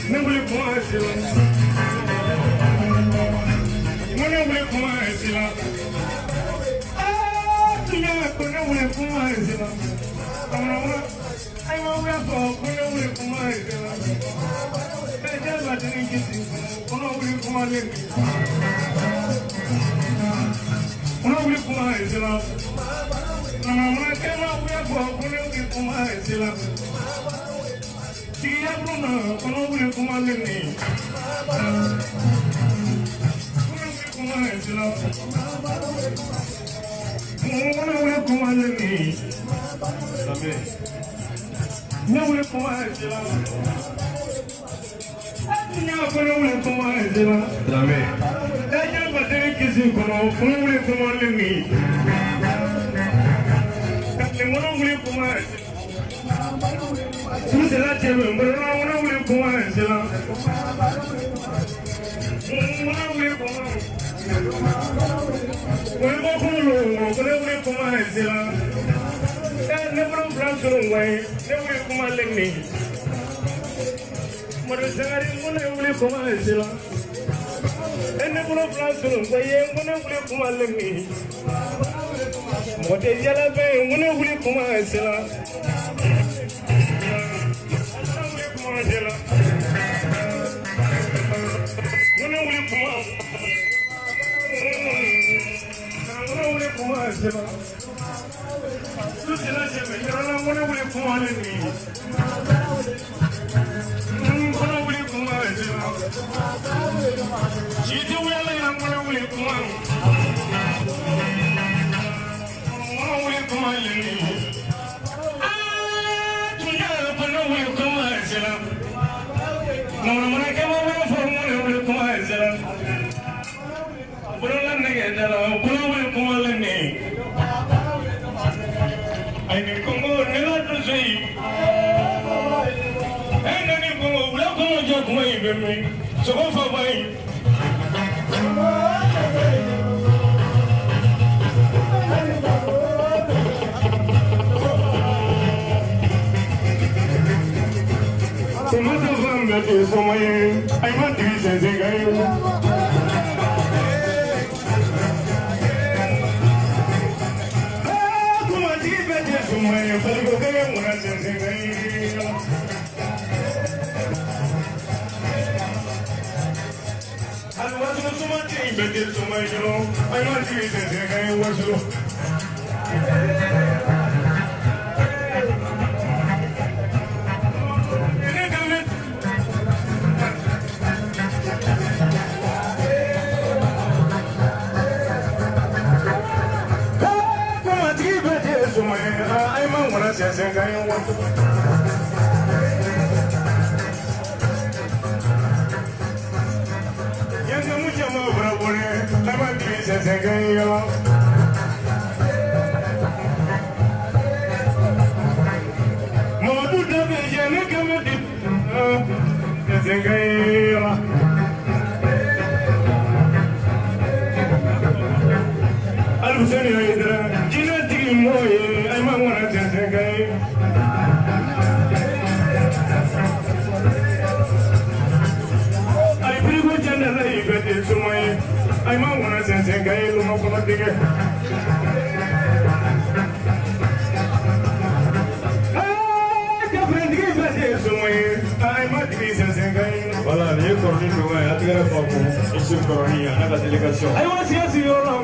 Ne wuli kuma sila. Ne wuli kuma sila. Aa tunya ko ne wuli kuma sila. Ayiwa wula fɔ ko ne wuli kuma sila. Ɛ jaba tɛ ni kisi kɔnɔ wuli kuma le. Kɔnɔ wuli kuma sila. Nana kɛma wula fɔ ko ne wuli kuma sila. Tigiya bulon na kɔnɔ wuli kuma le ni. Kɔnɔ wuli kuma sila. Kɔnɔ wuli kuma le ni. Ne wuli kuma sila. Ne kɔnɔ wuli kuma sila. Dramé. Dajɛ batiri kisi kɔnɔ kɔnɔ wuli kuma le ni. Nin kɔnɔ wuli kuma sila. Susila cɛ bɛ n bolo kɔnɔ wuli kuma sila. Kɔnɔ wuli kuma. Kɔnɔ ko kunkolo kɔnɔ wuli kuma sila. Ne bolo fila sɔrɔ n ye ne wuli kuma le ni. Madu sangare ko ne wuli kuma sila. Ne bolo fila sɔrɔ n ye ko ne wuli kuma le ni. Mɔgɔ tɛ yala bɛ yen ko ne wuli kuma sila. Ko ne wuli kuma sila. Ko ne wuli kuma. Ko ne wuli kuma sila. Susila cɛ bɛ yɔrɔ la ko ne wuli kuma le ni. Ko ne wuli kuma sila. Jiti wuli la ko ne wuli kuma. Ko ne wuli kuma le ni. Aa tunya ko ne wuli kuma sila. Mana kɛ ma wuli fɔ ko ne wuli kuma sila. Bolola nɛgɛ da la ko ne wuli kuma le ni. Ayi ni Kongo ne la dusu yi. E ne ni Kongo wula kɔnɔ jɔ kuma in bɛ min. Sogo fa ba yi. Kuma tɛ fan bɛɛ tɛ sɔmɔ ye. Ayi ma tigi sɛnsɛn ka ye. Kuma tigi bɛɛ tɛ sɔmɔ ye. Faliko kɛ ye mun sɛnsɛn ka ye. Hali waso suma tɛ yen bɛɛ tɛ sɔmɔ ye dɔrɔn. Ayi ma tigi sɛnsɛn ka ye waso. Ne kan bɛ Kumatigi bɛɛ tɛ sɔmɔ ye. Ayi ma ŋɔnɔ sɛnsɛn ka ye waso. Yanni mu jama bɔra bɔrɛ, ayi ma tigi sɛnsɛn ka ye yala. Mamadu da bɛ jɛ ne kan bɛ di sɛnsɛn ka ye yala. Aluseni Hayidara, jinɛ tigi mɔgɔ ye, ayi ma ŋɔnɔ sɛnsɛn ka ye. Ayi firiko jɛnɛ la yi bɛɛ tɛ suma ye, ayi ma ŋɔnɔ sɛnsɛn ka ye loma kɔnɔ tigɛ. Jafirintigi bɛɛ tɛ suma ye, ayi ma tigi sɛnsɛn ka ye. Voilà, nin ye kɔrɔni dɔgɔ ye, a tɛgɛrɛ fa kun, Isu kɔrɔni a n'a ka délégation. Ayiwa siya sigiyɔrɔ la,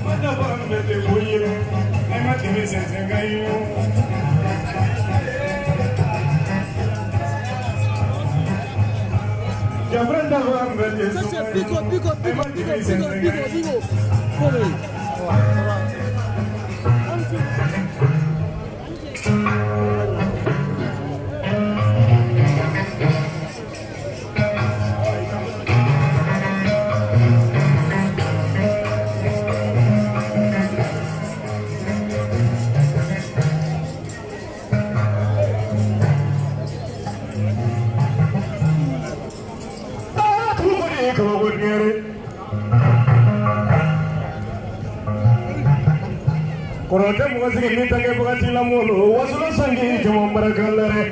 ma dafa bɛɛ tɛ ko ye, ayi ma tigi sɛnsɛn ka ye. Jafirɛ dafa bɛɛ tɛ Ça suma c'est ye, Bigo, Bigo, ayi Bigo, ma Bigo, tigi Bigo, sɛnsɛn ka Bigo, ye. Bigo. Kobe. Aa, tugu de ye kabako diɲɛ Kɔrɔ tɛ mɔgɔ sigi min ta kɛbaga t'i la mɔlo wasola sanji jama baraka la dɛ.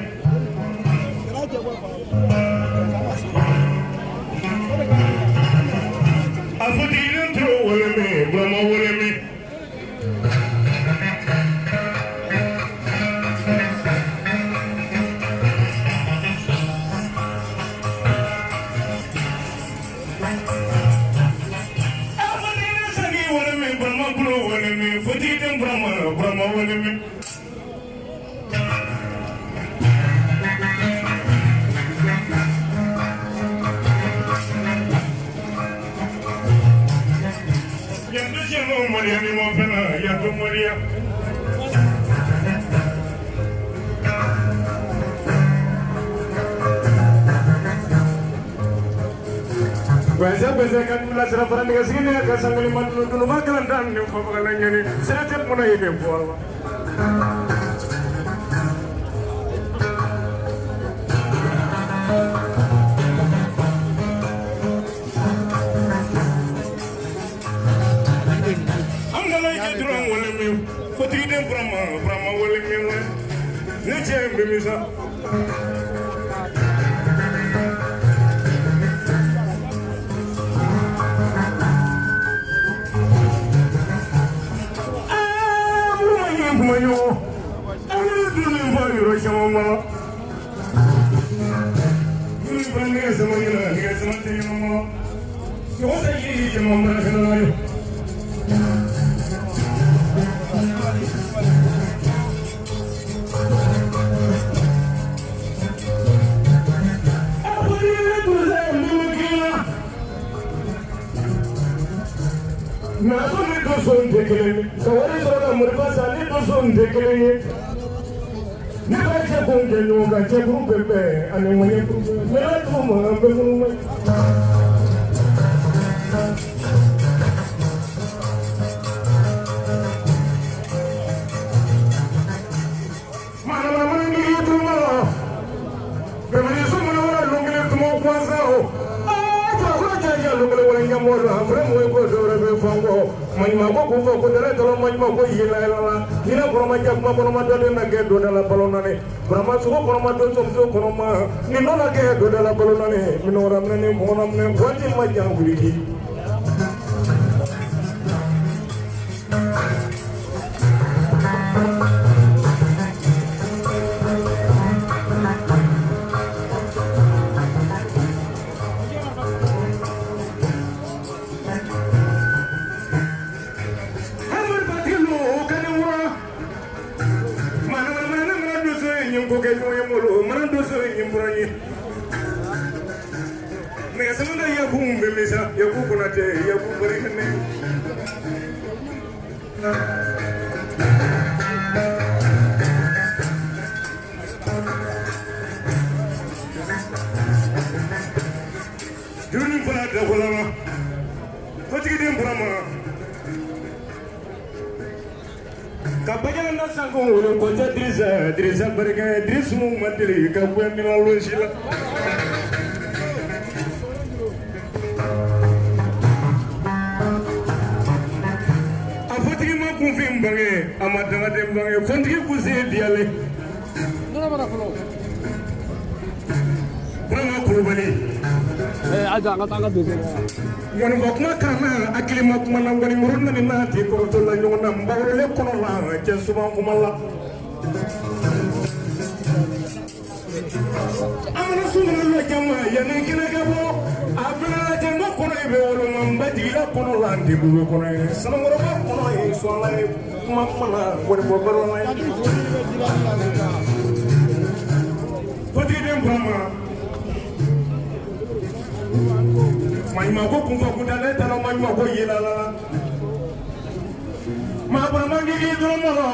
A fotigi turu wolome Burama wolome. A fotigi sagi wolome Burama bolo wolome fotigi den Burama Burama wolome. Yanto siyano moriya ni mo fana yanto moriya. Gbɛnsɛ gbɛnsɛ ka dula sira fara nɛgɛsigi ne ka sangali ma dunu dunu ma kalan tan ni fɔbagala ɲɛni sira tɛ kɔnɔ ye de fɔ la. An nana kɛ dɔrɔn wele min fotigi den Burama Burama wele min wele ne cɛ in bɛ min sa. Aa Burama ye kuma ɲɔgɔn an ye dumuni fɔ yɔrɔ caman ma. Dumuni fana nɛgɛ sama ɲɛna nɛgɛ sama tɛ ɲɔgɔn ma. Sogo tɛ yiri caman baarakɛla ye. Naso ni dusu tɛ kelen ye ka wari sɔrɔ ka marifa san ni dusu tɛ kelen ye ne b'a cɛ kun kɛ ɲɔgɔn kan cɛkuru bɛ bɛn ani ŋɔɲɛkuru bɛ bɛn ne dugu ma an bɛ minnu ma. Mana mana ni tuma bɛnbali so mana wala longele tuma kwanza o aa jɔ ko cɛ cɛ longele wala ɲɛmɔgɔ don a fɔra mɔgɔ ye ko dɔwɛrɛ bɛ fɔ n kɔ maɲuman ko kun fɔ ko dala dɔrɔn maɲuman ko yela yɛlɛ la hinɛ kɔnɔma jɛ kuma kɔnɔma dɔlen na kɛ donda la balo naani Burama sogo kɔnɔma donso muso kɔnɔma nin nɔ na kɛ donda la balo naani minɛwara minɛ ni mɔgɔna minɛ waati ma jan wuli. Yaku Konate, Yaku Barikane. Juruni fana dakolama. Fotigi den Burama. Ka bajala na sanko wolo ko cɛ Dirisa Dirisa barika Dirisa mu ma deli ka bɔ min losi la. A fotigi ma kunfin bange a ma dangaden bange fontigi kunsen diyale. Burama Kulubali. Aja an ka taa an ka dosé la. Ŋɔnifɔ kuma kan na hakili ma kuma na ŋɔnimuru nani n'a ti kɔrɔtɔ la ɲɔgɔn na nbawurulen kɔnɔ la cɛ suman kuma la. An mana sun mana lajama yanni kɛnɛ ka bɔ a bɛna lajɛ n ba kɔnɔ ye bɛ woloma n ba jigila kɔnɔ la n denbulu kɔnɔ ye sanukɔrɔba kɔnɔ ye sɔnla ye kuma kuma la ŋɔnifɔ baro la ye. Fotigi den Burama. Maɲuman ko kunfɔ kunda ne taara maɲuman ko yela la. Maa Burama k'i dɔrɔn mɔgɔ.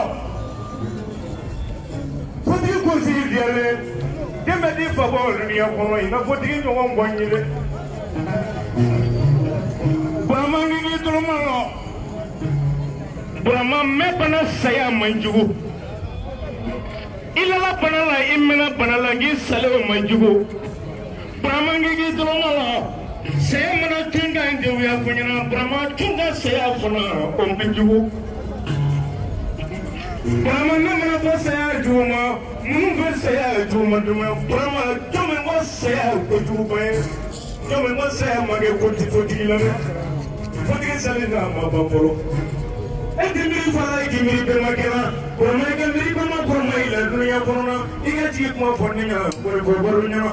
Fotigi kunsigi diyalen. Den bɛ di fabɔ dunuya kɔnɔ i ka fotigi ɲɔgɔn bɔ n ye dɛ. Burama k'i dɔrɔn mɔgɔ. Burama mɛ bana saya man jugu. I lala bana la i mɛnna bana la k'i salen o man jugu. Burama k'i dɔrɔn mɔgɔ. Saya mana tun ka n jɛwuya fɔ ɲɛna Burama tun ka saya fana o man jugu. Burama ne mana fɔ saya jugu ma minnu fɛ saya jugu ma duma Burama jɔn ko saya kojuguba ye jɔn ko saya ma kɛ kotigi la dɛ kotigi sali n'a ma ban fɔlɔ e tɛ miiri fara i k'i miiri bɛnbakɛ la Burama i ka miiri bɛnba kɔrɔma i la dunuya kɔnɔ i ka jigi kuma fɔ ne ɲɛna kɔrɔfɔ baro ɲɛna.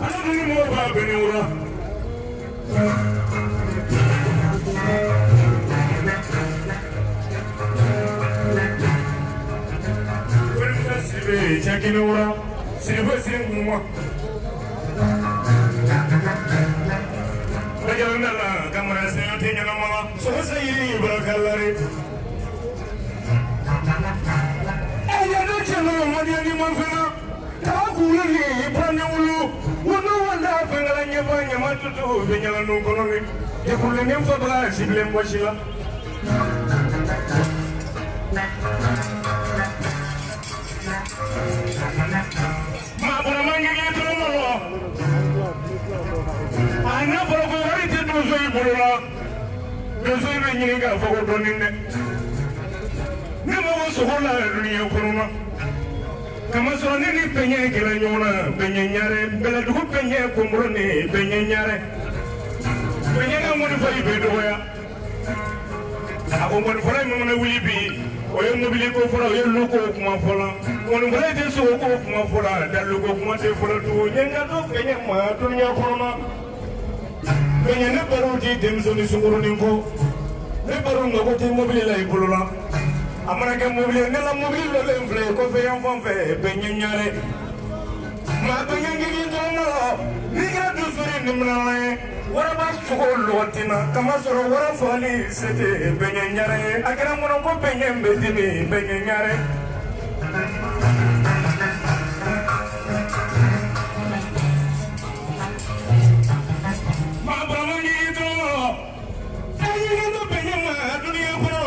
Ala ni mɔgɔw b'a bɛn o la. Wɛrɛ Sidibe cɛ kelen wura Sidibe siri kuma. Bajalanda la kamara sɛnɛ tɛ ɲɛnama sogo se yiri barakala de. Ɛyɛ ne cɛ n'o mɔdiya ni ma fɛn taa k'ulu ni panni wulu wulu wala fɛnkala ɲɛfɔ ɲama tutu bɛ ɲaga kɔnɔ ni jɛkululen fabaga sigilen bɔsi la. Maa bɔra man kɛ tɔrɔ a n'a fɔra ko wari tɛ donso in bolo la donso in bɛ ɲini k'a fɔ ko dɔɔnin dɛ ne mago sogo la dunuya kɔnɔ na kamasɔrɔ ne ni bɛɲɛ kɛra ɲɔgɔn na bɛɲɛ ɲare bɛlɛdugu bɛɲɛ kɔnbolo ni bɛɲɛ ɲare bɛɲɛ ka ŋɔnifɔ yi bɛ dɔgɔya a ko ŋɔnifɔla in mana wuli bi o ye mobili ko fɔlɔ o ye lu ko kuma fɔlɔ ŋɔnifɔla in tɛ sogo ko kuma fɔlɔ dalu ko kuma tɛ fɔlɔ tugun n ye n ka to bɛɲɛ ma dunuya kɔnɔ na bɛɲɛ ne baro ti denmisɛnnin sunkurunin kɔ ne baro mago tɛ mobili la i bolo la a mana kɛ mobili ye ne la mobili lɔlen filɛ kɔfɛ yan fan fɛ bɛɲɛ ɲare maa bɛɲɛ gigi dɔrɔn n'i kɛra dusuri ni minɛn ye waraba sogo lɔgɔti na kamasɔrɔ wara fagali se tɛ bɛɲɛ ɲare ye a kɛra n kɔnɔ ko bɛɲɛ bɛ dimi bɛɲɛ ɲare. Maa bɔra gigi dɔrɔn e to bɛɲɛ ma dunuya kɔnɔ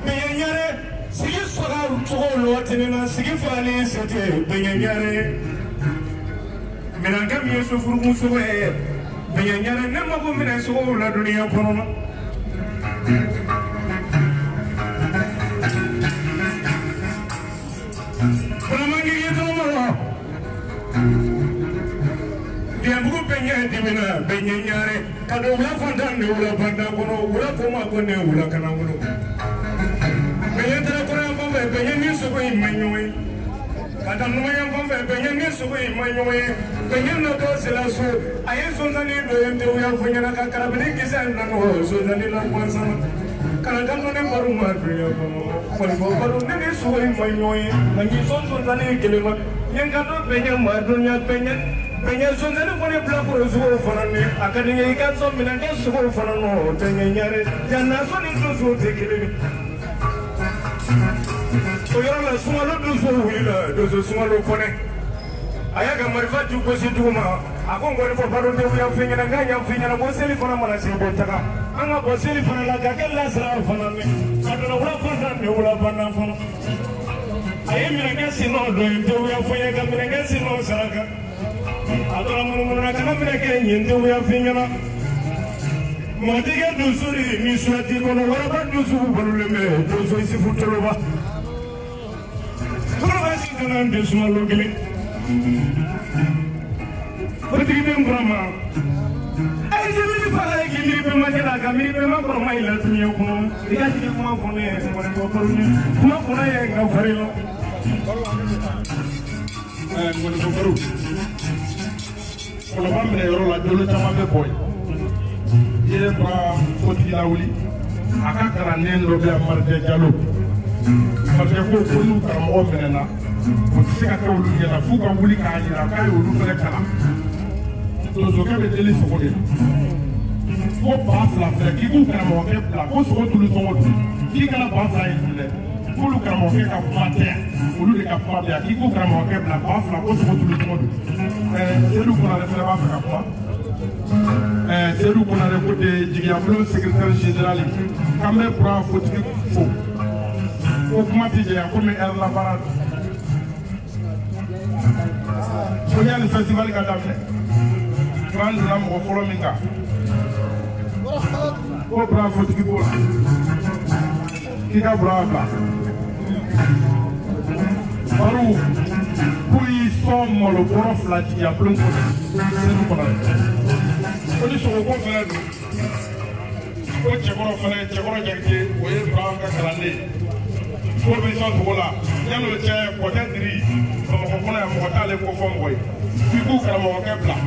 bɛɲɛ ɲare sigi sɔgɔ cogo lɔgɔtini na sigi fagali se tɛ bɛɲɛ ɲare minɛnkɛ min ye sofuruku sogo ye bɛɲɛ ɲare ne mako minɛ sogow la dunuya kɔnɔ na. Baramakigi tɔgɔ Diɲɛbugu bɛɲɛ dimina bɛɲɛ ɲare ka don wula fantan ni wula fantan kɔnɔ wula ko ma ko ne wula kana wolo bɛɲɛ taara kɔrɔ fan fɛ bɛɲɛ ni sogo in ma ɲɔgɔn ye ka taa numan fan fɛ bɛɲɛ ni sogo in ma ɲɔgɔn ye bɛɲɛ natɔ sera so a ye sonsanni dɔ ye tewu fɔ ɲɛna ka karabini kisɛ in nana o sonsanni la gansan kana taa ne baro ma dunuya kɔnɔ kɔlifɔ baro ne ni sogo in ma ɲɔgɔn ye nka n sɔn sonsanni kelen ma n ye n ka dɔ bɛɲɛ ma dunuya bɛɲɛ bɛɲɛ sonsanni kɔni bila kɔrɔ sogo fana ni a ka di n ye i ka sɔn minɛ kɛ sogo fana nɔ bɛɲɛ ɲare jannaso ni donso tɛ kelen ye o yɔrɔ la sunkalo donso wulila donso sunkalo kɔnɛ a y'a ka marifa ju gosi dugu ma a ko nkɔni fɔ baro denw y'a f'i ɲɛna k'a y'a f'i ɲɛna ko seli fana mana se ko taga an ka bɔ seli fana la ka kɛ lasara fana mɛn a donna wula fantan ni wula fantan kɔnɔ a ye minɛkɛ sen nɔ dɔ ye denw y'a fɔ n ye ka minɛkɛ sen nɔ saraka a tora munumunu na kana minɛkɛ ɲɛ denw y'a f'i ɲɛna matigɛ donso de ni suwati kɔnɔ waraba donso balolen bɛ donso isifu toloba toloba si tɛna n den sunkalo kelen kotigi bɛ n kɔrɔ ma a ye jeli fara ye k'i miiri bɛnbakɛ la ka miiri bɛnba kɔrɔ ma i la dunuya kɔnɔ i ka jigin kuma fɔ ne ye kɔni bɔ kalo ɲɛ kuma fɔ ne ye n ka fari la. Ngɔnifɔ baro kɔlɔba minɛ yɔrɔ la jolo caman bɛ bɔ yen i ye bɔra kotigi lawuli a ka kalanden dɔ bɛ yan Marijɛ Jalo Marijɛ ko ko n'u karamɔgɔ minɛna o tɛ se ka kɛ olu ɲɛna f'u ka wuli k'a jira k'a ye olu fana kalan donsokɛ bɛ deli sogo de la ko 2000 filɛ k'i k'u karamɔgɔkɛ bila ko sogo tulu sɔngɔ dun k'i kana 2000 in dun dɛ k'olu karamɔgɔkɛ ka kuma tɛ yan olu de ka kuma bɛ yan k'i k'u karamɔgɔkɛ bila 2000 ko sogo tulu sɔngɔ dun. Seydou Konare fana b'a fɛ ka kuma. Seydou Konare ko de jigiyabulon secrétaire général k'an bɛ kuran fotigi fo ko kuma tɛ janya komi ɛri labaara don. Ko yanni festival ka daminɛ, k'an donna mɔgɔ fɔlɔ min kan, ko Bura fotigi b'o la, k'i ka Bura bila. Baro k'u y'i sɔn malo bɔrɔ 2 jigiya bulon kɔnɔ Segu kɔnɔ. Ko ni sogoko fɛnɛ don, ko Cɛkɔrɔ fɛnɛ, Cɛkɔrɔ Jakite, o ye Bura ka kalanden ye, k'o bɛ sɔn sogo la. Yan'o cɛ, Kɔtɛ Diri Bamakɔ kɔnɔ yan, mɔgɔ t'ale ko fɔ mɔgɔ ye, k'i k'u karamɔgɔkɛ bila.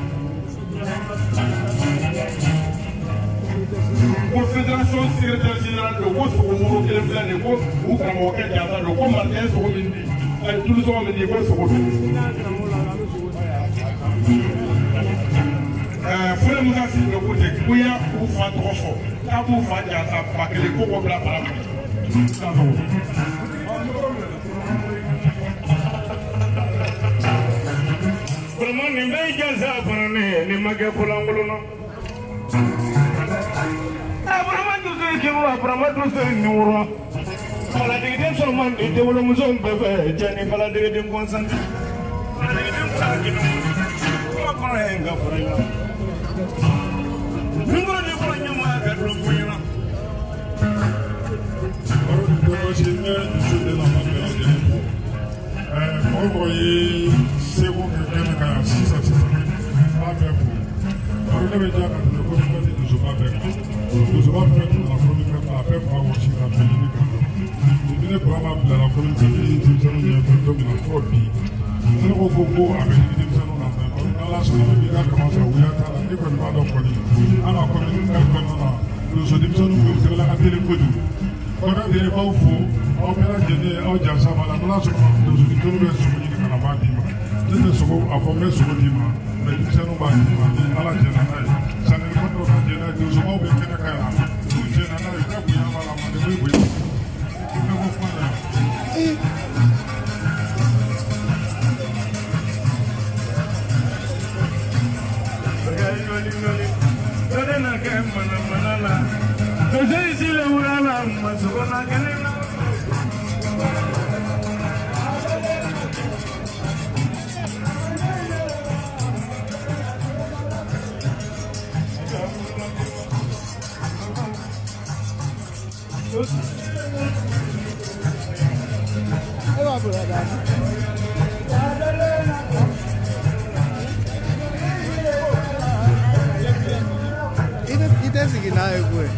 Ko fédération secrétaire général don, ko sogo woro kelen filɛ nin ye, ko u karamɔgɔkɛ jansa don, ko Martin ye sogo min di, tulu sɔngɔ min di, ko sogo don. Fure Musa Sidibe ko ten, ko ya k'u fa tɔgɔ fɔ, k'a b'u fa jansa 1000, ko k'o bila bara kɔnɔ. Vraiment nin bɛɛ ye jansa fana ne ye, nin ma kɛ kolankolon na. Burama dusu ye kinwa, Burama dusu ye niwura. Faladigiden sɔrɔ man di denwolomuso bɛɛ fɛ, cɛ ni faladigiden kɔnsan. Faladigiden kura kinu. Kuma kɔnɔ ye n ka fara i la. Min kɔrɔ de kɔrɔ ɲɛmɔgɔya ka dɔn fɔ ɲɛna. Baro ni dɔgɔsi, n bɛ dusu de la ma bɛɛ lajɛlen fo. Mɔgɔ mɔgɔ ye seko kɛ kɛnɛ kan yan sisan sisan, n b'a bɛɛ fo. Baro ne bɛ diya ka tɛmɛ commune dusuba bɛɛ kan. Dusuba fɛn fɛn tɛmɛna commune fɛn a bɛɛ tun b'a wɔsi ka fɛn ɲini ka dɔn. Depuis ne Burama bilala commune fɛ, ne ye denmisɛnninw ɲɛfɔ don min na fɔ bi. Ne ko ko a bɛ digi denmisɛnninw na, mɛ baro n'Ala sɔnna ma, n'i ka kama sɔrɔ wuya t'a la. Ne kɔni b'a dɔn kɔni, an ka commune kɔnɔna na, donso denmisɛnninw bɛ u tɛgɛla ka teli kojugu. Kɔnɔ de b'aw fo, aw bɛɛ lajɛlen, aw jansa b'a la. N'Ala sɔnna ma, donso denmisɛnninw bɛ sogo ɲini ka na b'a d'i ma. Ne tɛ sogo a fɔ n bɛ sogo d'i ma, mɛ denmisɛnninw b'a d'i ma ni Ala jɛnna n'a ye. Sanni kɔtɔ ka jɛnna ye, donsobaw bɛ kɛnɛ kan yan, n'u jɛnna n'a ye, u ka bonya b'a la, manden bɛ bonya. I bɛ bɔ kuma la yan. I tɛ sigi n'a ye koyi.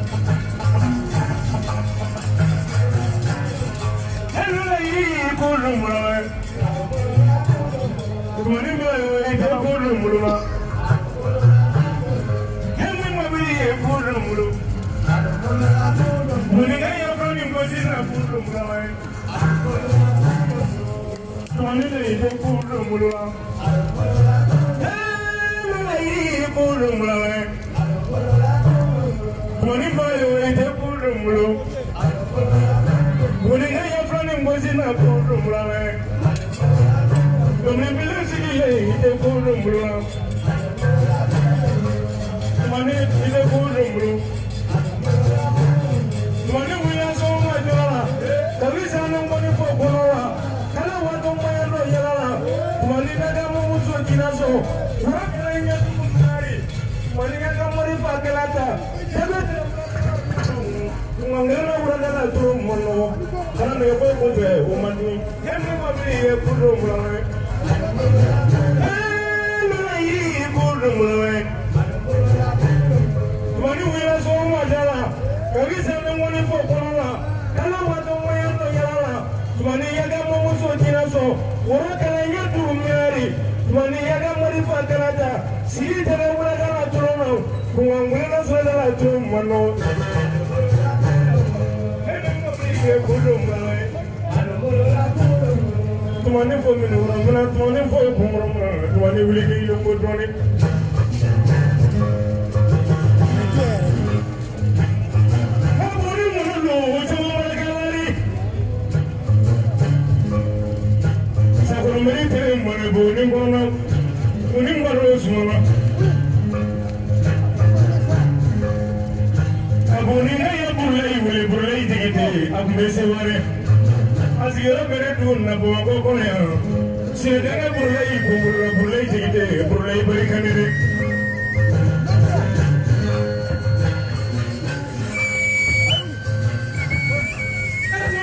Sɛdɛngɛ burula y'i kun burula burula i jigi tɛ burula i barika ni dɛ.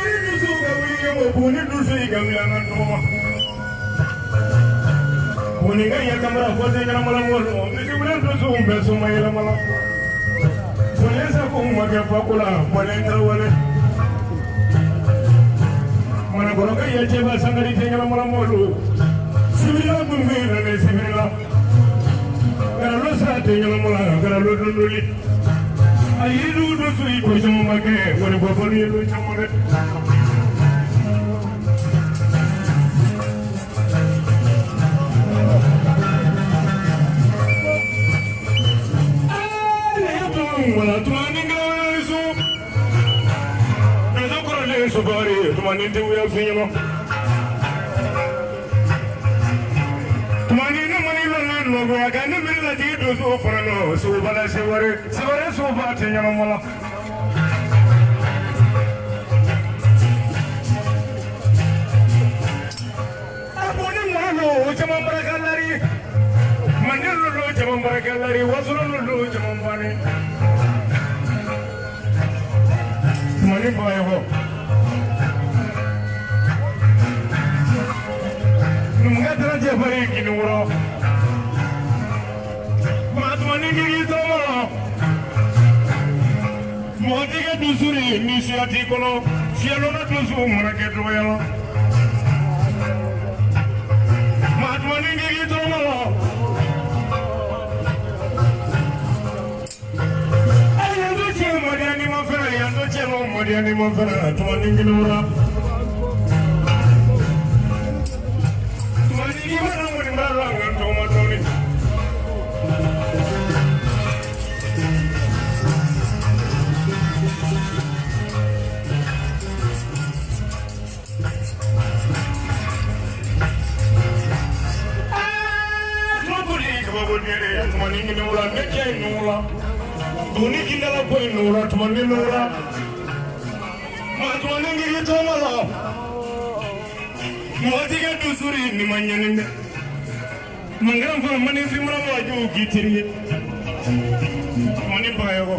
Ni dusu ka wuli kɛ mɔ buguni dusu yi ka wuli an ka tɔgɔma. Buguni ka ɲɛ kamara fɔ tɛ ɲɛnamala mɔgɔ dɔn misi wuli dusu bɛɛ soma yɛlɛmala. Bɔlen sa ko ma kɛ fako la bɔlen tarawele. Manakɔrɔkɛ yɛ cɛba sangari tɛ ɲɛnamala mɔgɔ don. Sibirila kun bɛ yen nɔ sibirila. Garalo sira tɛ ɲɛnamala garalo dondoli. A yiridugu dusu yi ko caman ma kɛ wari bɔ balo ye don caman dɛ. Wala tumani gaso. Gaso kɔrɔlen subari tumani tɛ wuya fi ɲɛna. Tumani ne mani lɔnna nɔgɔya kan ne miiri la jigi dusu fana nɔ sobala seware seware soba tɛ ɲɛnama la. A ko ni mɔgɔ lo o caman baraka lari. Manden lo lo caman baraka lari wasolo lo lo caman bani. Tumani bayo. Numukɛ taara cɛ fari kini wɔrɔ. Maa tumani k'i tɔmɔ. Mɔgɔ t'i ka dusu de ni siya t'i kɔnɔ. Siyalɔnna dusu mana kɛ dɔgɔya la. Maa tumani k'i tɔmɔ. Ayi yan to cɛ mɔdiya ni ma fɛrɛ yan to cɛ ma mɔdiya ni ma fɛrɛ tumani kini wɔrɔ. Tumani k'i mana ŋɔni bara la nka tɔgɔma dɔɔni. Tumani kini wɔrɔ ne cɛ in nula. Doni kindala ko in nula tumani nula. Ma tumani k'i tɔmɔ la. Mɔgɔ t'i ka dusuri ni ma ɲani dɛ. Mankan fana mani fimara wajibu k'i teri ye. Tumani bagayɔgɔ.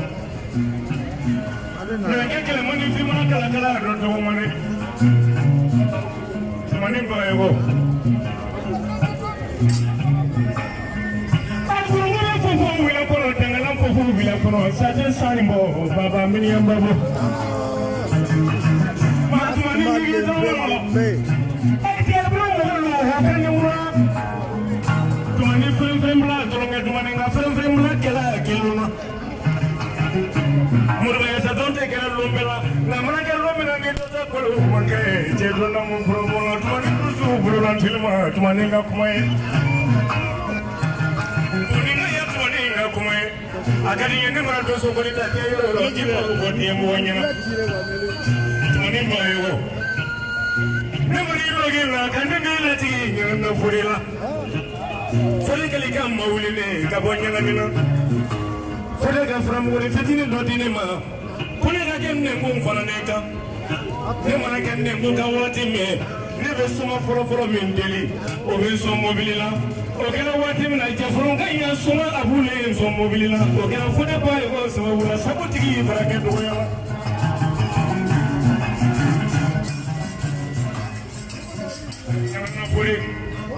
Nɛgɛ kɛlɛ mani fimara kalakala a dɔn tɔgɔ ma dɛ. Tumani bagayɔgɔ. A kurukuru fufu wula kɔnɔ dangalan fufu wula kɔnɔ sajɛ sani bɔ baba miliyan babo. Maa tumani k'i tɔmɔ la. Tumani fɛn fɛn bila dɔrɔnkɛ tumani nka fɛn fɛn bila kɛlɛ kelen na. Moriba sadɔn tɛ kɛra lon bɛɛ la nka mana kɛ lon min na ni dɔ tɛ kolo ma kɛ cɛ dɔnna mun bolo bɔ la tumani dusu bolo la telima tumani ka kuma ye. Tumani ka ya tumani ka kuma ye. A ka di n ye ne mana don so kɔni ta kɛ yɔrɔ yɔrɔ k'i baro bɔ den mɔgɔ ɲɛna. Tumani ba ye o. Ne mana i lɔgɔ la ka ne b'i latigi ɲɛnama fori la. Foli kɛli ka ma wuli ne ka bɔ ɲɛnamina na. Foli ka furamuguni fitinin dɔ di ne ma. Ko ne ka kɛ nɛnkun fana ne kan. Ne mana kɛ nɛnkun kan waati min ne bɛ suma fɔlɔfɔlɔ min deli o bɛ n sɔn mobili la. O kɛra waati min na jɛforo ka ɲi ka suma a b'u le n sɔn mobili la. O kɛra fo ne ba ye ko sababu la sabutigi y'i baara kɛ dɔgɔya la. Ɲɛnamina foli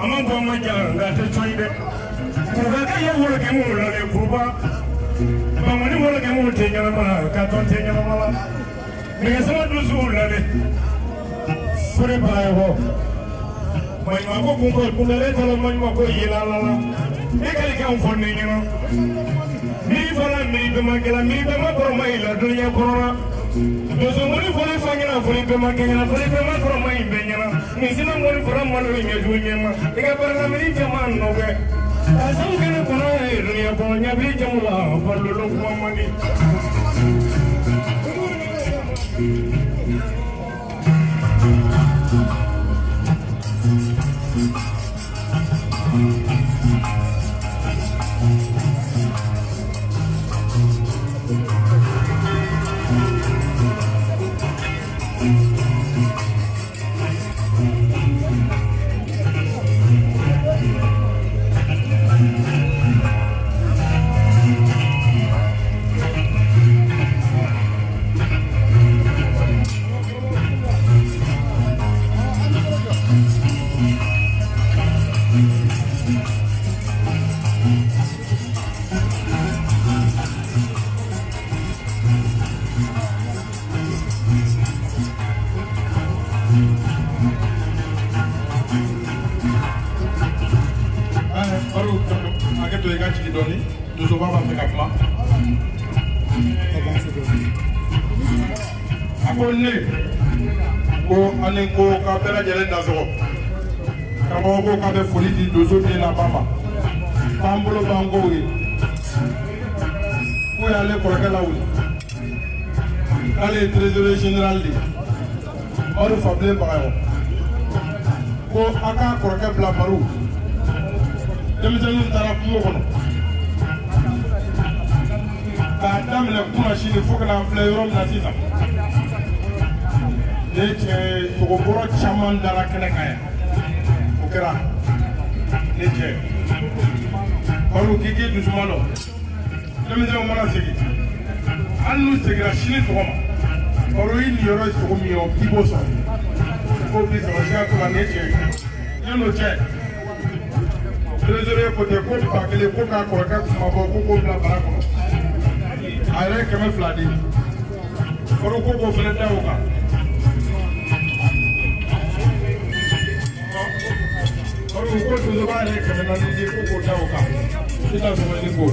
a ma bɔ a ma jan nka a tɛ cɔyi dɛ. Kuruba ka ye worokɛ mun la dɛ kuruba. Bamani worokɛ mun tɛ ɲɛnama la ka tɔn tɛ ɲɛnama la. Nɛgɛsama dusu la dɛ. Fori bagayɔgɔ. Maɲumanko kun kɔ kundalen t'a la maɲumanko yela la la. Ne ka kan fɔ ne ɲɛna. Miiri fana miiri bɛmakɛla miiri bɛma kɔrɔ ma yi la duniya kɔnɔ la. Dosomɔni fɔli fa ɲɛna fɔli bɛmakɛ ɲɛna fɔli bɛma kɔrɔ ma yi bɛɛ ɲɛna. Misina mɔni fɔra malo ɲɛjugu ɲɛma. I ka barika miiri caman nɔfɛ. A sabu kɛ ne kɔnɔ ye duniya kɔnɔ ɲabili jamu la balolo kuma man di. Donsoba b'a fɛ ka kuma. A ko ne ko ani ko k'a bɛɛ lajɛlen dansɔgɔ. Karamɔgɔ ko k'a bɛ foli di donso den n'a ba ma. K'an bolo b'an kɔw ye. K'u y'ale kɔrɔkɛ lawuli. K'ale ye trésorier général de ye. Madu Fabilen Bagayogo. Ko a k'a kɔrɔkɛ bila baro. Denmisɛnninw taara kungo kɔnɔ. K'a daminɛ kunasini fo ka n'a filɛ yɔrɔ min na sisan. Ne cɛ sogobɔrɔ caman dara kɛnɛ kan yan. O kɛra ne cɛ. Baro k'i k'i dusuma dɔn. Denmisɛnw mana segin. Hali n'u seginna sini sɔgɔma. Baro i niyɔrɔ ye sogo min ye o k'i b'o sɔrɔ. K'o b'i sɔrɔ siga t'o la ne cɛ. Yan'o cɛ. Trésorier ko ten ko 1000 ko k'a kɔrɔkɛ kunmabɔ ko k'o bila bara kɔnɔ. A yɛrɛ ye 200 di. Baro ko k'o fana da o kan. Baro ko donsoba yɛrɛ ye 400 di ko k'o da o kan. I t'a sɔrɔ i ni ko.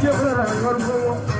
jɛ fila la ka wari fɔ.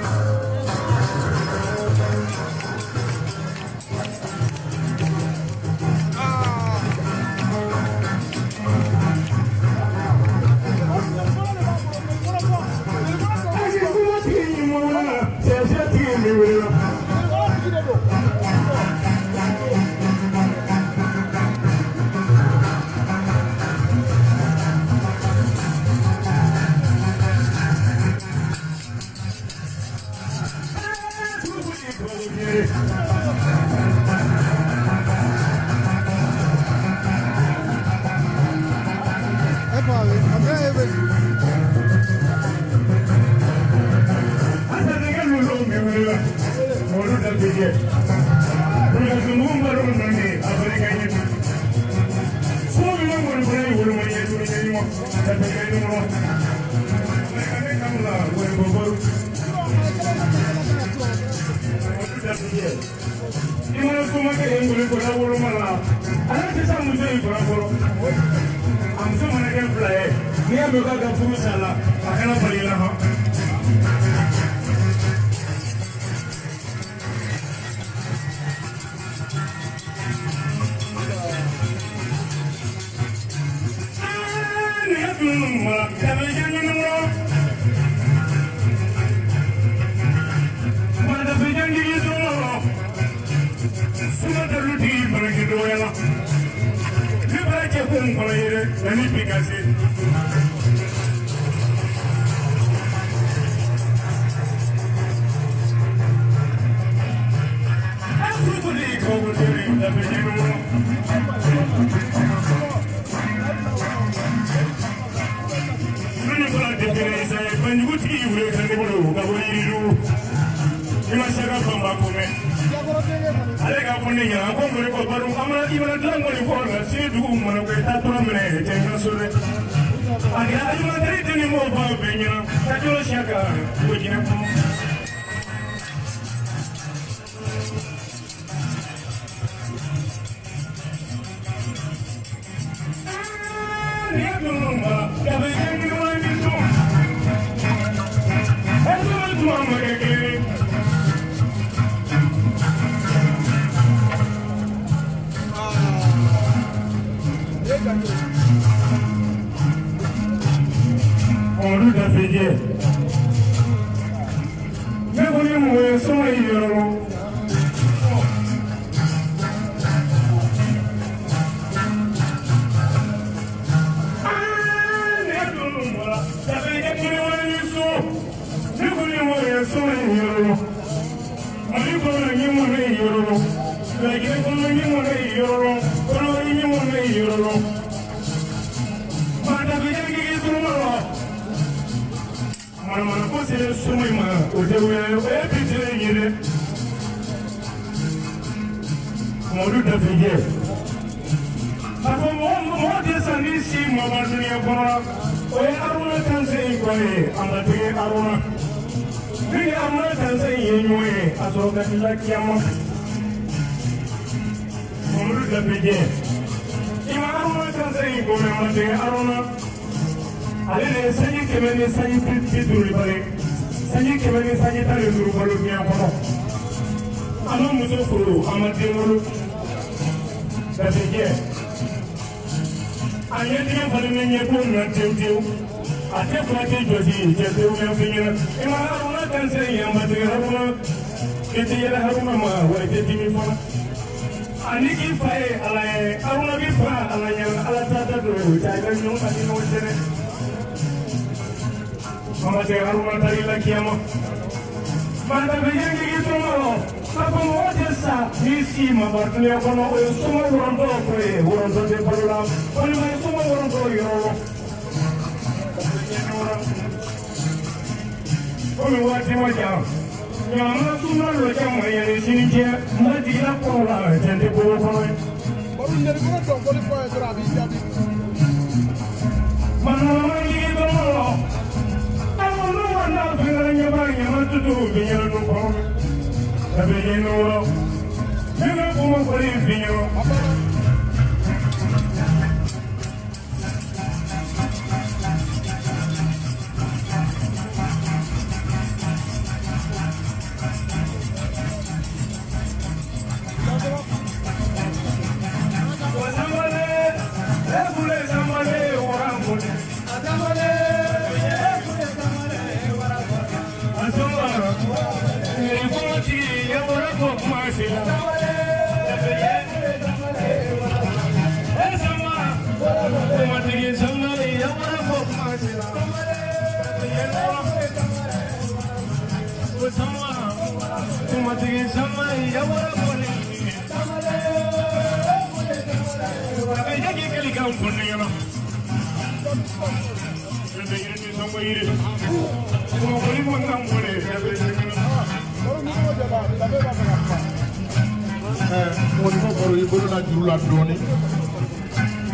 Mɔgɔ baro i bolo la juru la dɔɔni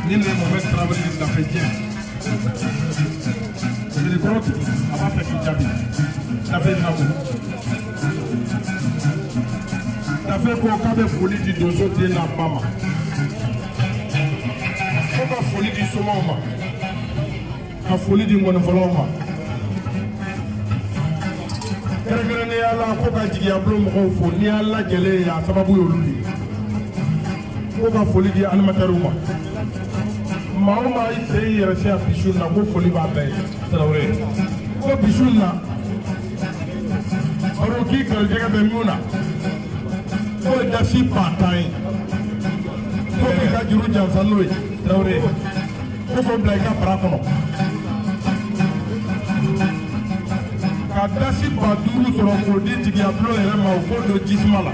ni ne mɔgɔ tarawele ni nafe jɛ sirikɔrɔ tigi a b'a fɛ k'i jaabi nafe nako nafe ko k'a bɛ foli di donso den n'a ba ma ko ka foli di somaw ma ka foli di ngɔnifɔlaw ma kɛrɛnkɛrɛnnenya la ko ka jigiyabulon mɔgɔw fo n'i y'a lajɛlen ye a sababu y'olu de ye ko ka foli di animatɛriw ma maa o maa i sen y'i yɛrɛ se a bisu na ko foli b'a bɛɛ ye Tarawele ko bisu na baro k'i garijɛgɛ bɛ mun na k'o ye dasi 10 000 ye ko k'i ka juru janfa n'o ye Tarawele ko k'o bila i ka bara kɔnɔ ka dasi 5000 sɔrɔ k'o di jigiyabulon yɛrɛ ma o k'o don jisuma la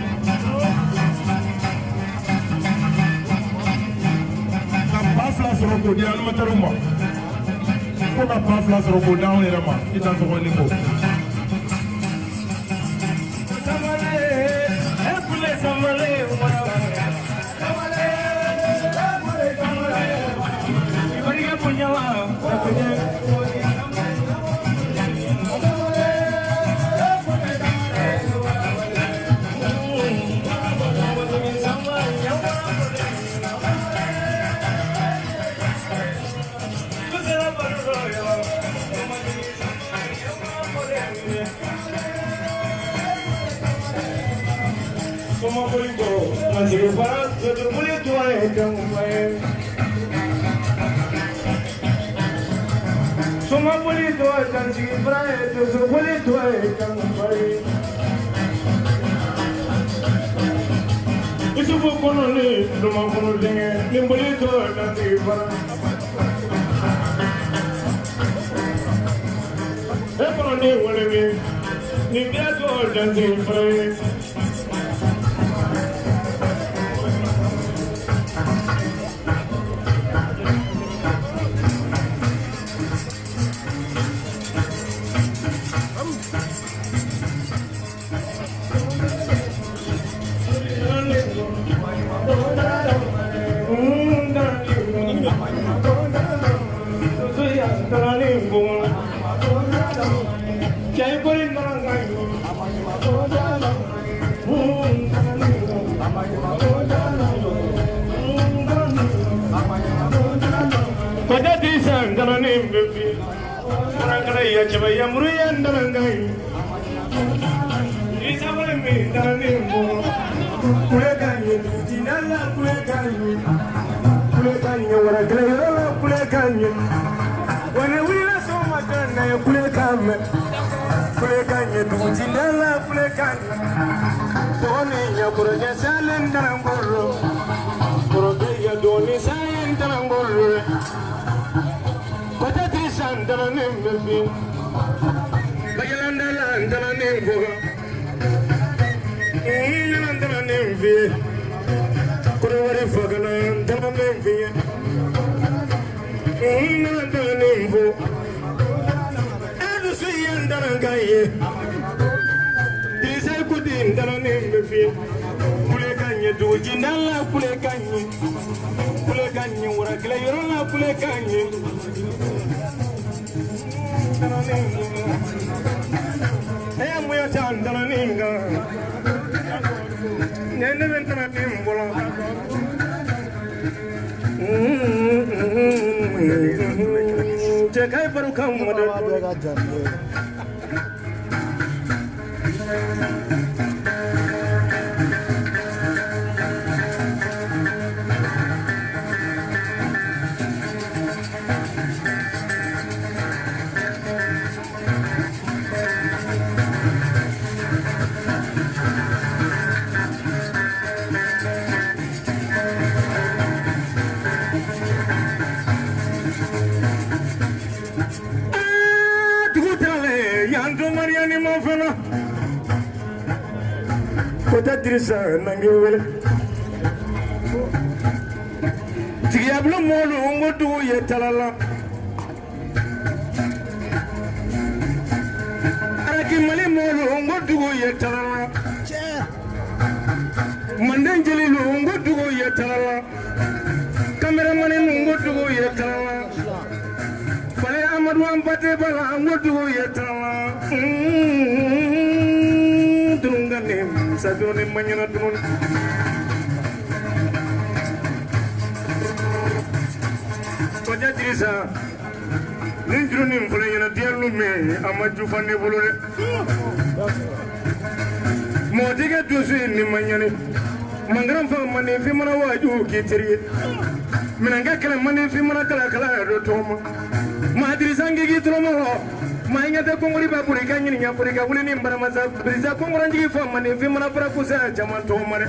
ka 2000 sɔrɔ k'o di animatɛriw ma ko ka 2000 sɔrɔ k'o di anw yɛrɛ ma i dansogo ni ko. Isufu kɔnɔ ni duman kɔnɔ denkɛ ni boli tɔ dantigi fara. E kɔnɔ ni wale min ni biya tɔ dantigi fara ye. Kɔtɛ Dirisa nange wele Tigiyabulu mɔlu n ko dugu ye talala Araki Mali mɔlu n ko dugu ye talala Manden jelilu n ko dugu ye talala Kameramani n ko dugu ye talala Fale Amadu Anpate Bala n ko dugu ye talala Dunungane Saduruni maɲana dununi Kɔjɛ Dirisa nin juru nin filɛ ɲɛna diɲɛ lu min a ma jufa ne bolo dɛ mɔgɔ tɛ kɛ dusu ye ni ma ɲani mankaran fa manden fi mana waaju k'i teri ye minɛnkɛ kɛlɛ manden fi mana kala kala yɛrɛ dɔ tɔgɔ ma maa Dirisa n k'i tɔrɔmɔ maa ɲɛ tɛ kɔnkɔri ba boli ka ɲininka boli ka wuli ni baramasa Dirisa kɔnkɔrɔnjigi fa manden fi mana fara kusa caman tɔgɔ ma dɛ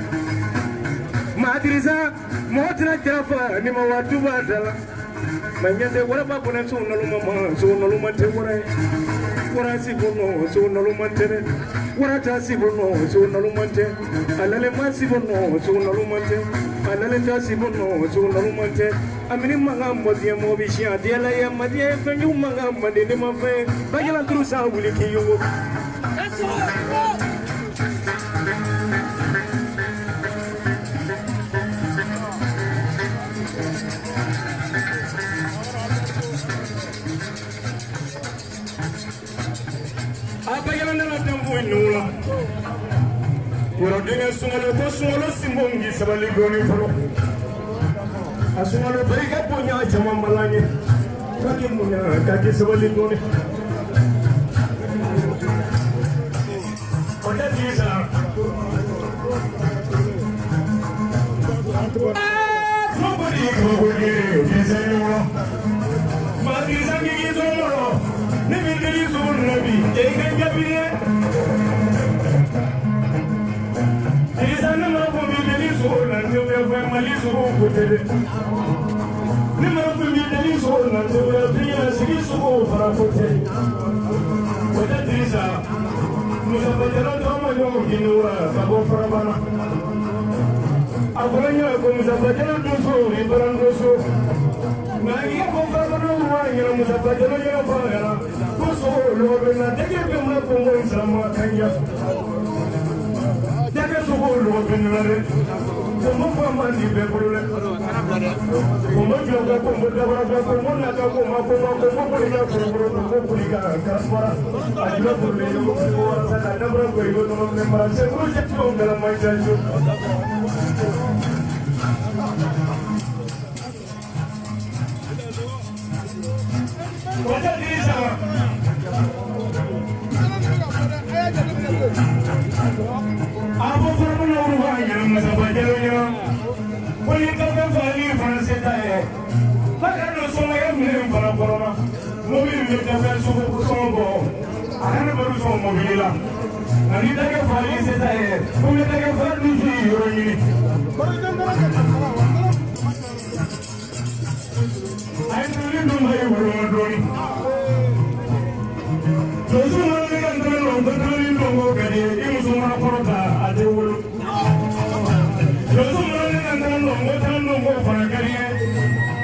maa Dirisa mɔgɔ tɛna jara fa ni ma waatu b'a da la ma ɲɛ tɛ waraba bɔnɛ so naloma ma so naloma tɛ wara ye wara si bɔnɔ so naloma tɛ dɛ wara ta si bɔnɔ so naloma tɛ a lalema si bɔnɔ so naloma tɛ a lalen ta si bɔnɔ so naloma tɛ a mini mankan mɔdiɲɛ mɔgɔ bɛ siɲɛ a diyala ye madiɲɛ fɛnjugu mankan manden ne ma fɛn bajalan turu sa wuli k'i yongo. A bajalan nana danbo in la yɔrɔ denkɛ sunkalo ko sunkalo sinbo k'i sabali dɔɔni fɔlɔ a sunkalo barika bonya caman bala ye k'a k'i munya k'a k'i sabali dɔɔni o tɛ tigi sara. Ne bɛ deli sogo la bi e ka jaabi ye Dirisa ne ma fɔ mi deli sogo la ne bɛ fɛ Mali sogo ko tɛ dɛ ne ma fɔ mi deli sogo la ne bɛ fɛ ɲɛna sigi sogo fara ko tɛ o tɛ Dirisa Musafa Jalo tɔgɔ ma ɲɔgɔn kini wa ka bɔ Farabana a fɔra ɲɛna ko Musafa Jalo donso ni baran donso nka i ko Farabana wa ɲɛna Musafa Jalo ɲɛna fɔ a ɲɛna ko sogo lɔgɔ bɛ na dɛgɛ bɛ mun na kongo in sama kanja dɛgɛ sogo lɔgɔ bɛ na dɛ kongo fa man di bɛɛ bolo dɛ kongo jɔ ka kongo dabara ka kongo na ka kongo kongo kongo boli ka kurukuru kongo boli ka karasara a jula boli ko ko walasa ka dabara ko i ko tɔnɔ minɛ mara sekuru jɛtiw bɛɛ ma janjo. Kɔjɛ Dirisa a ko furabolo ba ɲɛna Musafa Jalo ɲɛna ko ni kafe fali fana se ta ye ka don sɔngɔya minɛ fana kɔnɔ na mobili bɛ kafe sogo sɔngɔ bɔ a kana baro sɔn mobili la nka ni dɛgɛ fali se ta ye ko ni dɛgɛ fa dusu yɔrɔ ɲini. A ye tuli dun ka ye woloma dɔɔni. Donso mana ne ka ntɛnɛn dɔn ko tuli dɔn ko ka di i muso mana kɔrɔ ta a tɛ wolo. Donso mana ne ka ntɛnɛn dɔn ko tɛnɛn dɔn ko fana ka di ye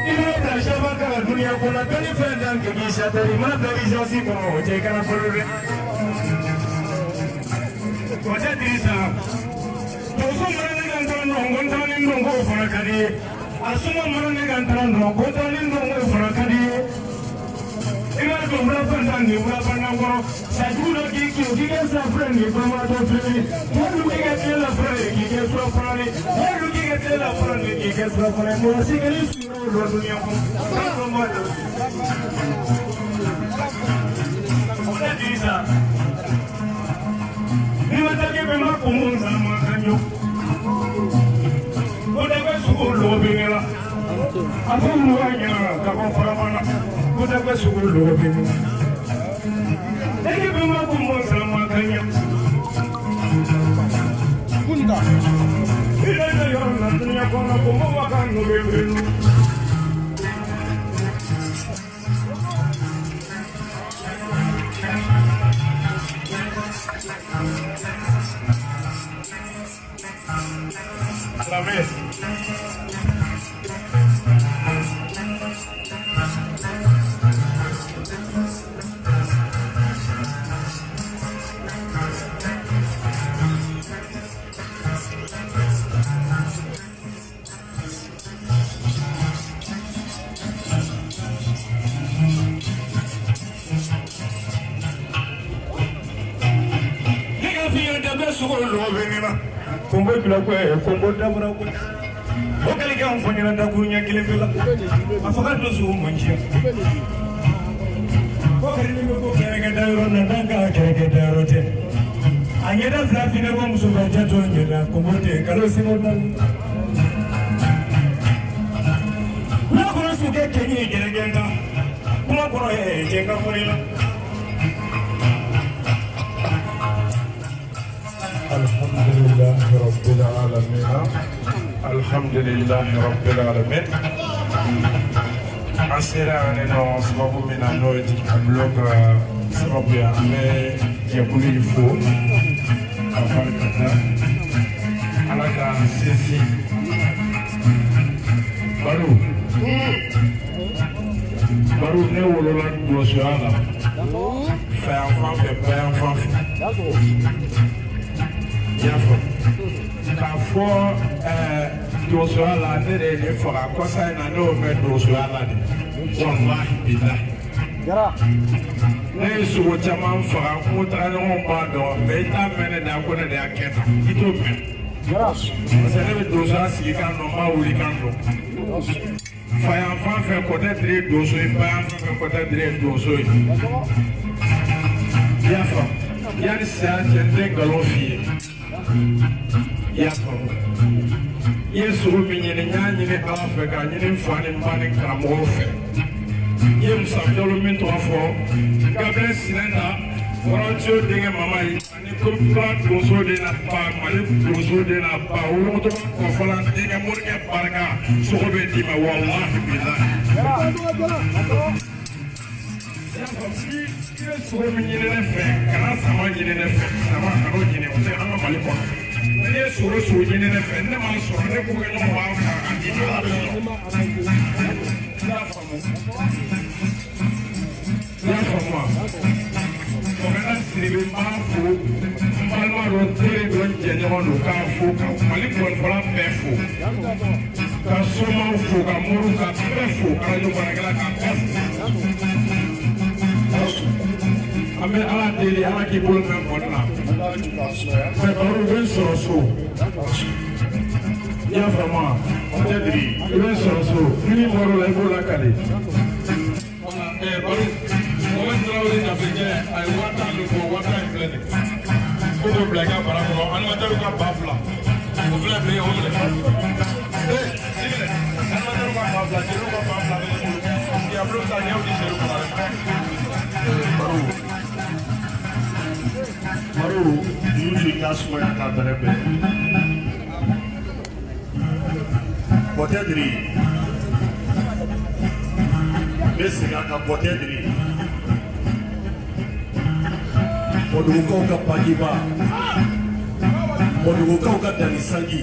i mana bila saba kan ka dunuya kɔnɔ dɔnni fɛn dan kɛ k'i satari i mana bila urgence kɔnɔ o cɛ i kana balo dɛ. O tɛ Dirisa donso mana ne ka ntɛnɛn dɔn ko ntɛnɛn dɔn ko fana ka di ye a suma mana ne ka ntɛnɛn dɔn ko ntɛnɛn dɔn ko fana ka di ye. I b'a dɔn fura fantan ni fura fantan kɔrɔ sajugu dɔ k'i kin k'i kɛ safunɛ ni banabaatɔ filɛ mɔdu k'i kɛ tile la fura ye k'i kɛ surafana ye mɔdu k'i kɛ tile la fura ye k'i kɛ surafana ye mɔgɔ si kelen siyɔrɔ dɔ dunuya kɔnɔ k'a dɔn b'a dɔn. O tɛ Dirisa ni ma taa k'i bɛ ma kun mun san ma kan jɔ o tɛ kɛ sogo lɔgɔ bɛ ne la a ko mɔgɔ ɲɛna ka bɔ Farabana ko tɛ kɛ sogo lɔgɔ bɛ ne la e bɛ ma kun mun san ma kan ɲɛ. I bɛ ne yɔrɔ la dunuya kɔnɔ ko mɔgɔ ka n'o bɛ wele. Alamin. Kombo bila ko kombo dabura ko o kali kan fo nyana dakuru nya kelen bela a faga do su mo njiya ko kali ni ko kere ga dayro na danga kere ga dayro te a nyeda fila fina ko muso ba jato nyeda kombo te kalo simo dan na ko su ke kenyi kere ga kuma ko e je ka ko la. Alhamdulillah Rabbil Alamin. Alhamdulillah Rabbil Alamin. An sera yan nɔ sababu min na n'o ye Jigikabilo ka sababu ye, an bɛ jɛkulu in fo ka barika da Ala k'an sinsin. Baro baro ne wolola donsoya la fɛ yan fan fɛ ba yan fan fɛ. I y'a faamu k'a fɔ donsoya la ne de ye nin faga kɔsa in na ne y'o mɛn donsoya la de walahi bilahi ne ye sogo caman faga kungo tagaɲɔgɔnw b'a dɔn mɛ i t'a mɛn ne da ko ne de y'a kɛ tan i t'o mɛn parce que ne bɛ donsoya sigi kan dɔn n b'a wuli kan dɔn fa yan fan fɛ kɔtɛ dire ye donso ye ba yan fan fɛ kɔtɛ dire ye donso ye i y'a faamu yanni saya cɛ n tɛ nkalon f'i ye. I y'a faamu i ye sogo min ɲini n y'a ɲini Ala fɛ k'a ɲini n fa ni n ba ni karamɔgɔw fɛ i ye Musa Jalo min tɔgɔ fɔ Gabriel Sinɛnta Wɔrɔntiyo denkɛ mama ye ani Kura donso de na ba Mali donso de na ba Wolomotoba kɔfɔla denkɛ morikɛ barika sogo bɛ d'i ma walahi bilahi. I ye sogo min ɲini ne fɛ kana sama ɲini ne fɛ sama kan'o ɲini o tɛ an ka Mali kɔnɔ n'i ye sogo sogo ɲini ne fɛ ne m'a sɔrɔ ne ko kɛ ɲɔgɔn b'a faga ka di Ala bɛ sɔrɔ. I y'a faamu i y'a faamu wa Mɔgɔna Siribe n b'a fo n balima don teri don n jɛɲɔgɔn don k'a fo ka Mali gɔnifɔla bɛɛ fo ka somaw fo ka moriw ka bɛɛ fo arajo baarakɛla ka bɛɛ fo. An bɛ Ala deli Ala k'i bolo mɛn mɔni na mɛ baro i bɛ n sɔrɔ so i y'a faamu wa i bɛ n sɔrɔ so ni min bɔr'o la i b'o lakale. Baro Mohamed Traoré Nafikɛ a ye 10,000 de bɔ 10,000 in filɛ nin ye ko k'o bila i ka bara kɔnɔ animateur ka 2,000 o filɛ nin ye o minɛ ee i minɛ animateur ka 2,000 jeliw ka 2,000 bɛ ne bolo Diablo ta nin y'aw di Seydou Konare ma. Baro baro Yusu i ka sumaya k'a bɛrɛ bɛn Kɔtɛdiri n bɛ segin a kan Kɔtɛdiri Mɔdugukaw ka bajiba Mɔdugukaw ka danni sanji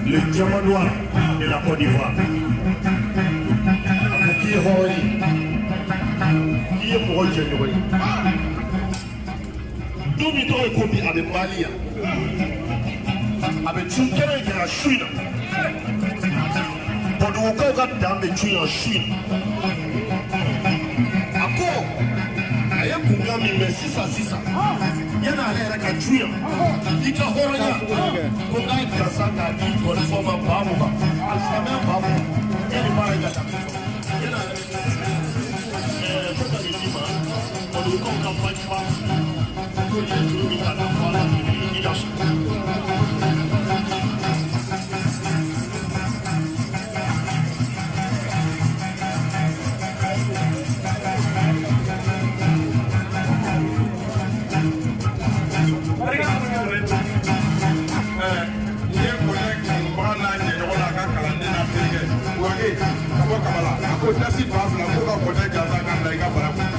le diamant noir de la Côte d'Ivoire a ko k'i ye hɔrɔn ye k'i ye mɔgɔ jɛɲɔgɔn ye don min tɔgɔ ye ko bi a bɛ Mali yan a bɛ cun kɛnɛ in kan yan su in na Bɔdugukaw ka dan bɛ cun yan su in na a ko a ye kunkan min mɛn sisan sisan yanni ale yɛrɛ ka cun yan i ka hɔrɔnya ko n k'a gansan k'a di gɔnifɔ ma 20,000 a silamɛya 20,000 yanni baara in ka daminɛ fɔlɔ yanni ale bɛ ko ka nin d'i ma Bɔdugukaw ka bajiba ko i ye juru min ta k'a fɔ ala i ka so. N'i ye kɔlɛ kanubaga n'a jɛɲɔgɔn n'a ka kalanden n'a terikɛ wage ka bɔ kaba la a ko dasi 2,000 ko ka kɔtɛ gansan ka bila i ka bara kɔnɔ.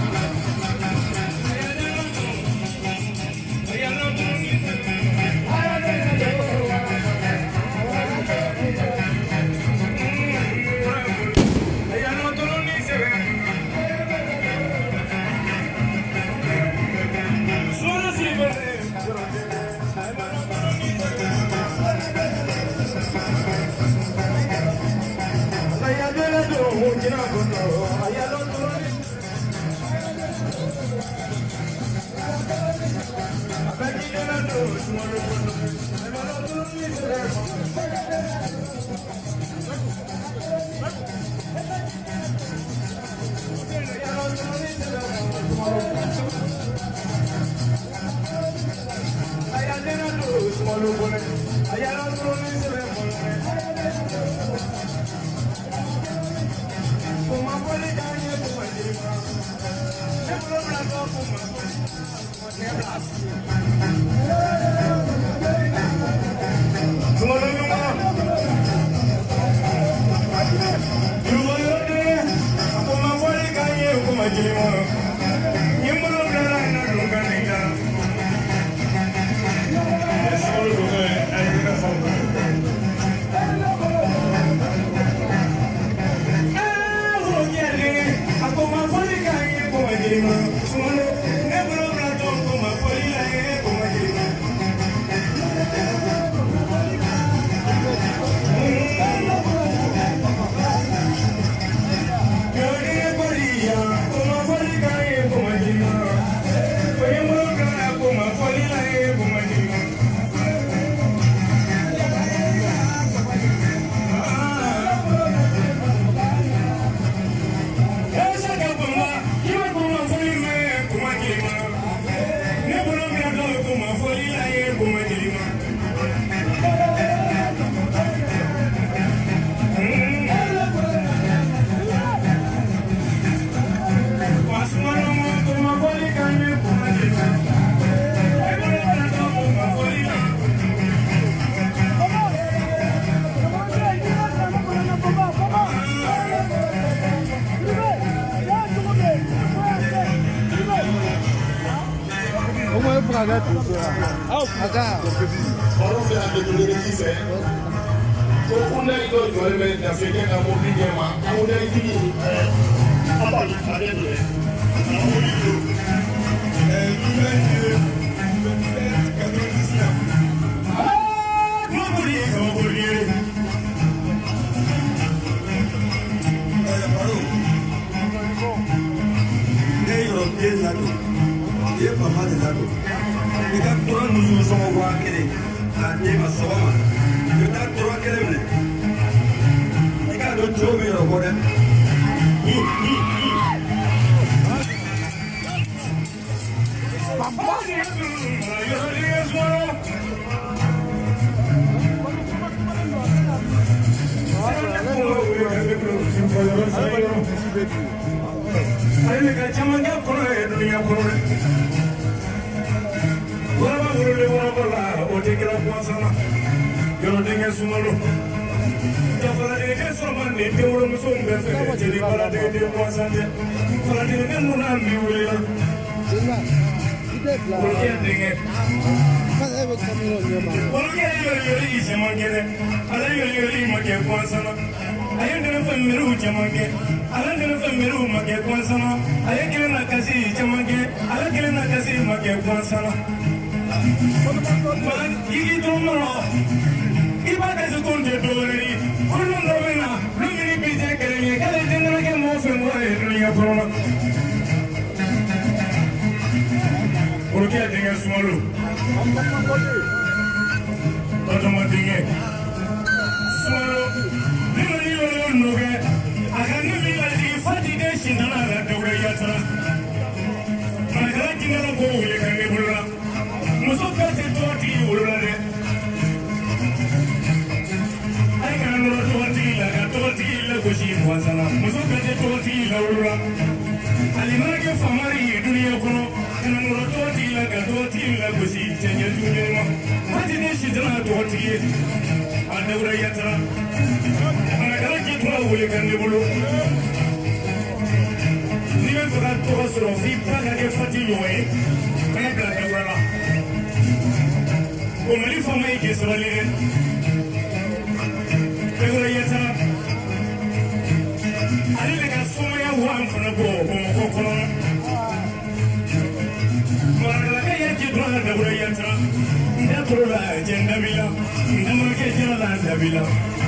toro la cɛ n dabi la n damakɛ jala la dabi la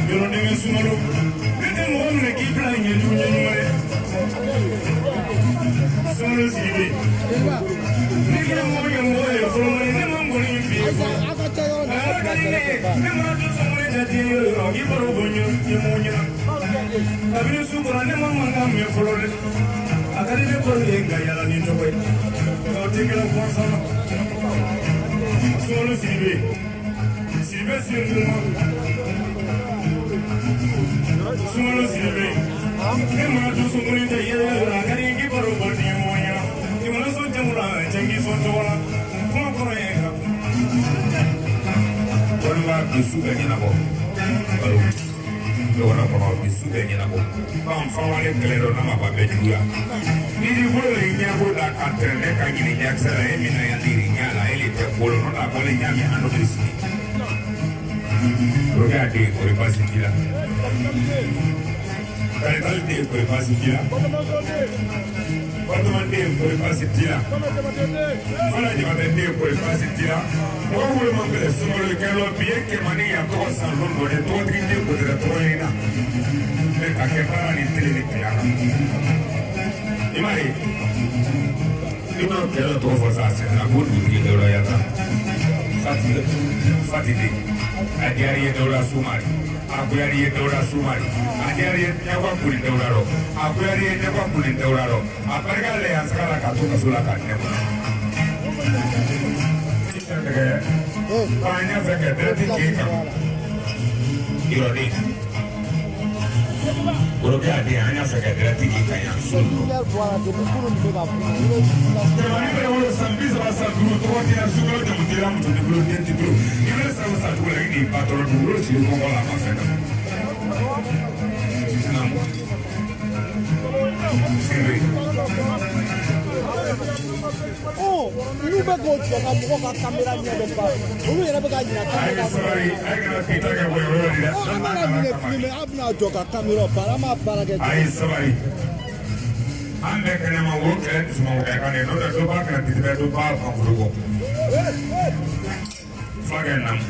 yɔrɔ denkɛ sunkalo ne tɛ mɔgɔ minɛ k'i bila ɲɛjugu ɲɛɲuman ye sunkalo Sidibe ne kɛra mɔgɔ kɛ mɔgɔ ye fɔlɔ mani ne ma n kɔni f'i ye fɔlɔ ala ka di ne ye ne mana to sunkalo jate yɔrɔ yɔrɔ k'i baro bɔ ɲɛmɔgɔ ɲɛna kabini su kɔnɔ ne ma mankan mɛn fɔlɔ dɛ a ka di ne kɔrɔ ye nka yala ni tɔgɔ ye nka o tɛ kɛra gansan na sunkalo Sidibe Sidibe Senkuma sunkalo Sidibe ne mana to sunkalo tɛ yɛlɛ yɔrɔ a ka di n k'i baro bɔ ɲɛmɔgɔ ɲɛna i mana sɔn jamu la cɛ k'i sɔn tɔgɔ la kuma kɔrɔ ye kan. Walima bi su bɛ ɲɛnabɔ balo ɲɔgɔnna kɔnɔ bi su bɛ ɲɛnabɔ fan fan wale kɛlɛ dɔ n'a ma ban bɛɛ juguya n'i y'i bolo de ɲɛko da ka tɛrɛnɛ ka ɲini ɲakisɛ la e min na yan diri ɲɛ la e le tɛ bolo n'o tɛ a bɔlen ɲa min a n'o bɛ sigi o a den kɔri baasi t'i la karitali den kɔri baasi t'i la Batoma den kɔri baasi t'i la Fana Jabatɛ den kɔri baasi t'i la mɔgɔ wolo man gɛlɛn sunkalo kɛ lɔ bi ye kɛmani yan tɔgɔ san lon dɔ de tɔgɔtigi den ko tɛ tɔgɔ ɲini na mɛ ka kɛ baara ni tele ni tila kan i m'a ye i m'o kɛlɛ tɔgɔ fɔ sa a sɛnɛ a ko dugutigi Dawuda Yata Fati den a diyara i ye Dawuda Sumari a goyara i ye Dawuda Sumari a diyara i ye Ɲagba Kuli Dawuda rɔ a goyara i ye Ɲagba Kuli Dawuda rɔ a barika le yan saga la k'a to kaso la k'a di ne ma. K'a ɲɛfɛ kɛ bɛrɛ ti k'e kan yɔrɔden Worokɛ a den an y'a fɛ ka bɛrɛ ti k'i kan yan so. Jamana bɛ wolo san 30 san 5 tɔgɔ tɛ yan sunkalo jamu t'i la muso t'i bolo den t'i bolo i bɛ san o san cogo la i n'i ba tɔɔrɔ dugukolo sigi kɔngɔ la a ma fɛn dɔn. Naamu. Sidibe. N'u bɛ k'o jɔ ka mɔgɔw ka kamera ɲɛ dɔn ba olu yɛrɛ bɛ ka ɲina kamera A ye sabali a ye kana fita kɛ bɔ yɔrɔ de dɛ. An mana minɛ filime an bɛna jɔ ka kamera baara an b'a baara kɛ. A ye sabali an bɛɛ kɛnɛma wo kɛlɛ dusumango kɛ kan de n'o tɛ dɔ b'a kɛnɛ titibɛ dɔ b'a fanforo bɔ. Fulakɛ naamu.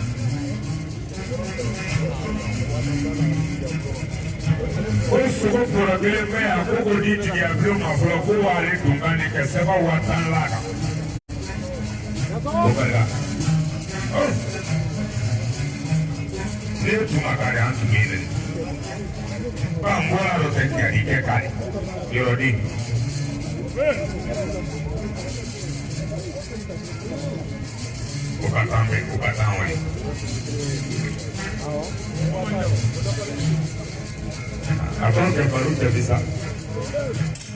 Ko sogo bɔrɔ kelen bɛ yan ko k'o di tigiya bulon ma fɔlɔ ko w'ale donkan de kɛ sɛbɛn 10,000 la kan. O barika. Ne tun ma kari an tun bɛ yen dɛ. Ba n bɔra dɔ tɛ kari kɛ kari yɔrɔ di. O ka taa bɛ o ka taa wale. A kɔrɔ kɛ baro tɛ bi sa.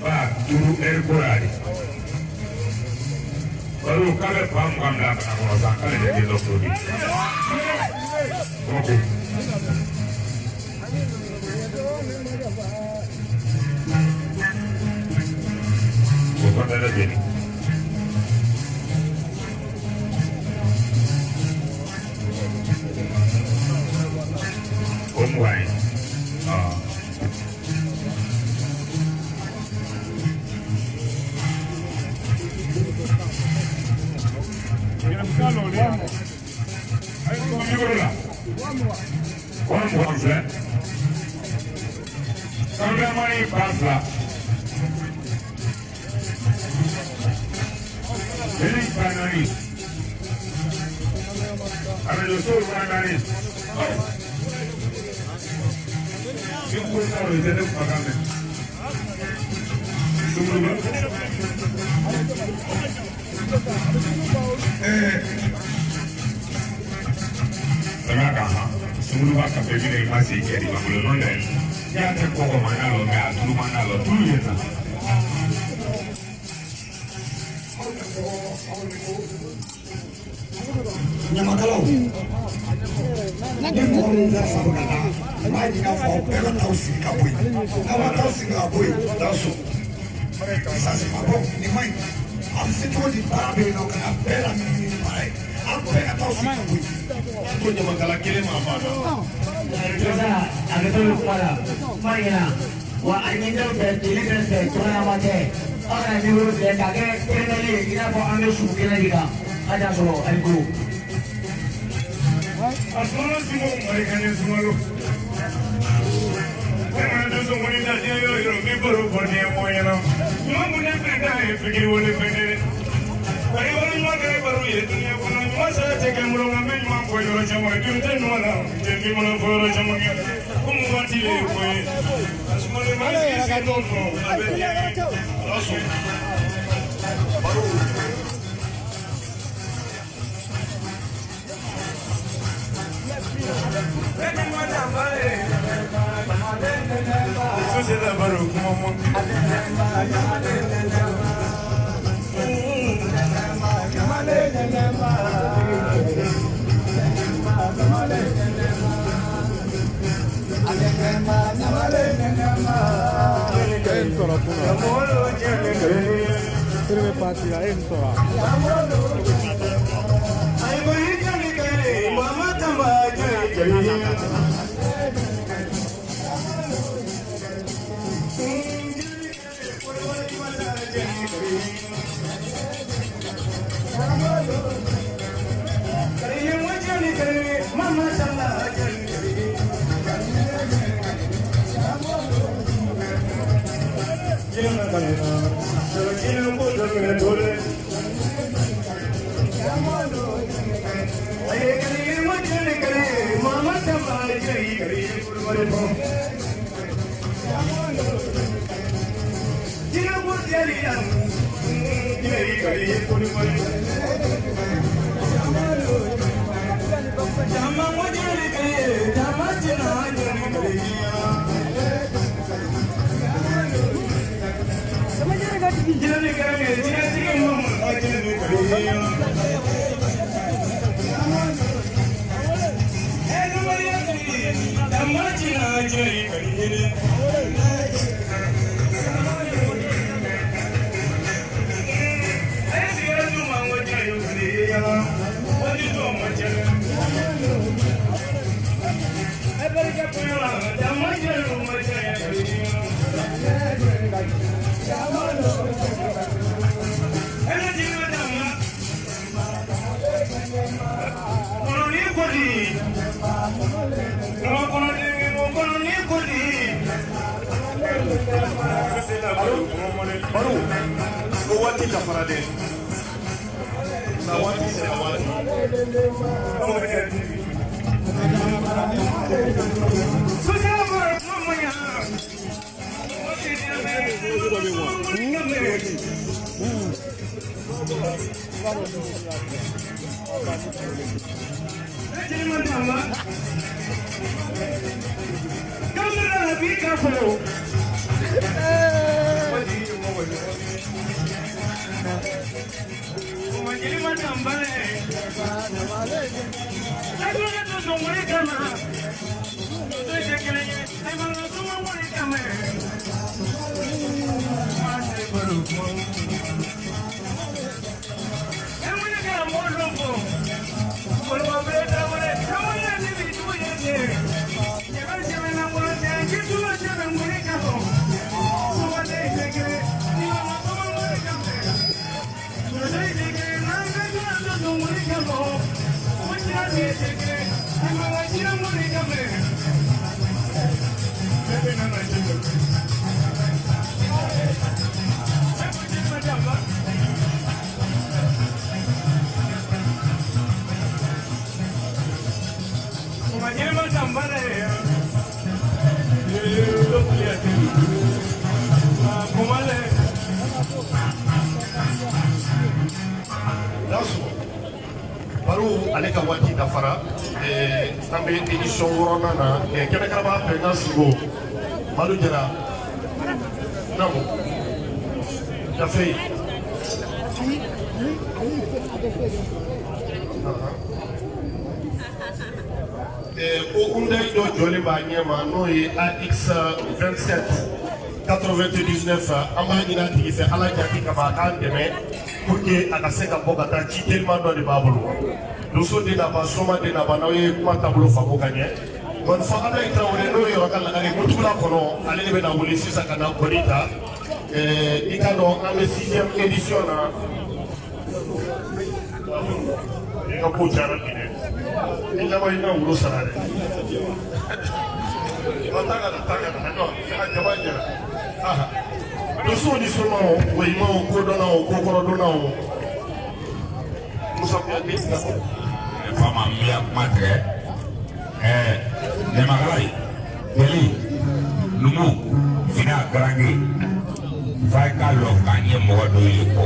Ba duuru ɛri ko la de. Baro k'a bɛ 20,000 bila bana kɔnɔ sisan k'ale de den dɔ produit. Kɔkɔ. O kɔnɔna jeni. O 20 ye. Wa 20 filɛ. Kameramani 2,000. Jeli 4,000. Arajo so 4,000. Ni ko t'a rɔ i tɛ ne kumakan mɛn. Sunkuruba. Sɛbɛn kan han sunkuruba kafe min i ma se i cɛ de ma bolo n'o tɛ y'a tɛ kɔkɔ ma n'a lɔ mɛ a tulu ma n'a lɔ tulu ye na. Ɲamakalaw ni mɔgɔ min sera sago ka taa n b'a ɲini aw fɛ aw bɛɛ ka t'aw sigi ka bɔ yen n'aw ma t'aw sigi ka bɔ yen t'aw so ça c'est pas bon nin man ɲi a bɛ se cogo di baara bɛ yen nɔ ka na bɛɛ lamini ni baara ye aw bɛɛ ka t'aw sigi ka bɔ yen. Ko ɲamakala kelen ma ban na. A bɛ to kuma la kuma ɲɛna wa a ɲininaw fɛ jeli bɛ fɛ tɔgɔyama tɛ aw kana nimoro filɛ k'a kɛ kɛrɛnkɛrɛnnen ye i n'a fɔ an bɛ su kɛnɛ de kan a t'a sɔrɔ a ni ko. A sumalo sumo marikanye sumalo. Ema doso moni da diɲɛ yɔrɔ yɔrɔ n bɛ baro fɔ diɲɛ mɔgɔ ɲɛna. Ɲuman kun ne filɛ da ye fitiri wale fɛn dɛ. Bari wale ɲuman kɛra baro ye dunuya kɔnɔ ɲuman sara tɛ kɛ n bolo nka n bɛ ɲuman fɔ yɔrɔ caman juru tɛ ɲuman na tɛ min mana fɔ yɔrɔ caman kɛ komi waati de ye ko ye. A sumalen ma sigi sigi dɔw fɔ a bɛ diɲɛ. Baro, ko waati dafara dɛ. Nka waati sera waati. Baro ale ka waati dafara an bɛ édition wɔɔrɔnan na kɛnɛkaraba bɛnkan sugo Madu Jara naamu gafe ko Hyundai dɔ jɔlen b'a ɲɛ ma n'o ye AX 27 99 an b'a ɲini a tigi fɛ Ala jati kama a k'an dɛmɛ pour que a ka se ka bɔ ka taa ci teliman dɔ de b'a bolo Doso den naba soma den naba n'aw ye kuma taabolo faamu ka ɲɛ Gɔnifɔ Abulayi Tarawele n'o ye yɔrɔ ka lagare Mutugula kɔnɔ ale de bɛna wuli sisan ka na gɔni ta i k'a dɔn an bɛ 6e édition na i ka ko cayara bi dɛ. I laban i na woro sara dɛ. Ɔ taa ka na taa ka na non a jaba ɲɛna. Donsow ni somaw wayimaw kodɔnnaw kokɔrɔdonnaw Musa Kuyate. Faama n bɛ kuma tigɛ ɛɛ ɲamakala ye jeli numu fina garange f'a k'a lɔn k'an ye mɔgɔ dɔ ye kɔ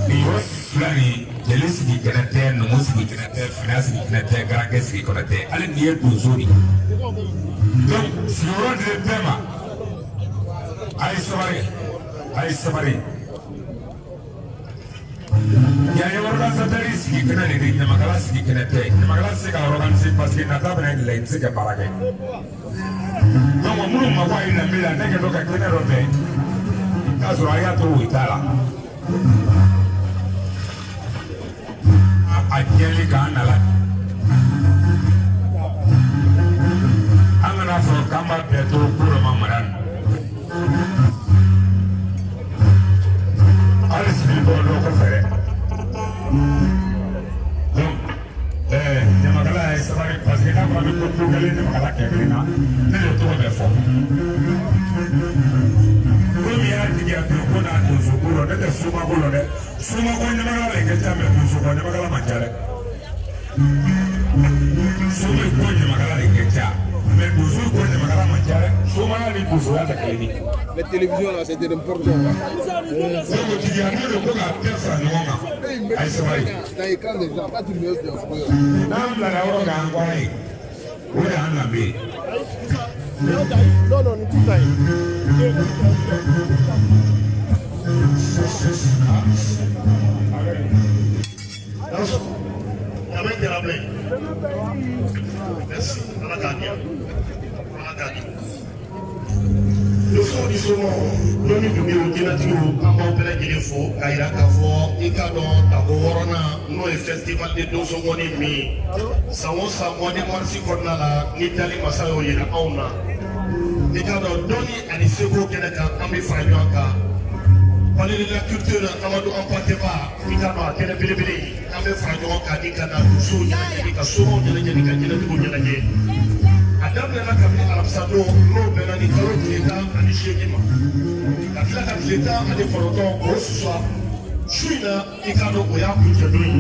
nin yɔrɔ filɛ nin jeli sigi kɛnɛ tɛ numu sigi kɛnɛ tɛ fina sigi kɛnɛ tɛ garange sigi kɛnɛ tɛ hali n'i ye donso de donc sigiyɔrɔ dilen bɛɛ ma a ye sabali a ye sabali. Yan ye organisateur sigi kɛnɛ de ye ɲamakala sigi kɛnɛ tɛ ɲamakala tɛ se ka organiser parce que nata bɛna de la i tɛ se ka baara kɛ donc minnu mako a ye danbe la ne kɛ dɔ ka kɛnɛ dɔ bɛn k'a sɔrɔ a y'a to o t'a la a tiɲɛli k'an nala an kana fɔ k'an b'a bɛɛ to ko dɔ ma mara nin. Hali sigi bɔ dɔ kɔfɛ dɛ donc ɲamakala ye sabali parce que n'a fɔra ko ko kelen ɲamakala kɛ kelen na ne de tɔgɔ bɛ fɔ komi y'a jigiya bi ko n'a donso ko rɔ ne tɛ soma ko rɔ dɛ soma ko ɲamakala de ka ca mɛ donso ko ɲamakala man ca dɛ soma ko ɲamakala de ka ca mɛ donso ko ɲamakala man ca dɛ somaya ni donsoya tɛ kelen ye. Les télévisions là, c'était n'importe quoi. Donc jigiya ne de ko k'a bɛɛ fara ɲɔgɔn kan a ye sabali. Dans l'écran des gens, pas du mieux de N'an bilara yɔrɔ kan an kɔrɔ ye o de y'an danbe ye. Non, non, ni tout aille. Jaba jara bilen. Merci. Ala k'a diya. Ala k'a di. Donsow ni somaw dɔnni dungew jinɛtigiw an b'aw bɛɛ lajɛlen fo k'a yira k'a fɔ i k'a dɔn tako wɔɔrɔnan n'o ye festival de donsokɔni min ye san o san mois de mars kɔnɔna la ni dali masa y'o yira anw na i k'a dɔn dɔnni ani seko kɛnɛ kan an bɛ fara ɲɔgɔn kan palais de la culture Amadou Hampâté Bâ i k'a dɔn a kɛnɛ belebele an bɛ fara ɲɔgɔn kan ni ka na donsow ɲɛnajɛ ni ka somaw ɲɛnajɛ ni ka jinɛtigiw ɲɛnajɛ a daminɛna kabini alamisa don n'o bɛnna ni kalo tile 18 ma ka tila ka tile 19 k'o susa su in na i k'a dɔn o y'a kuncɛ don ye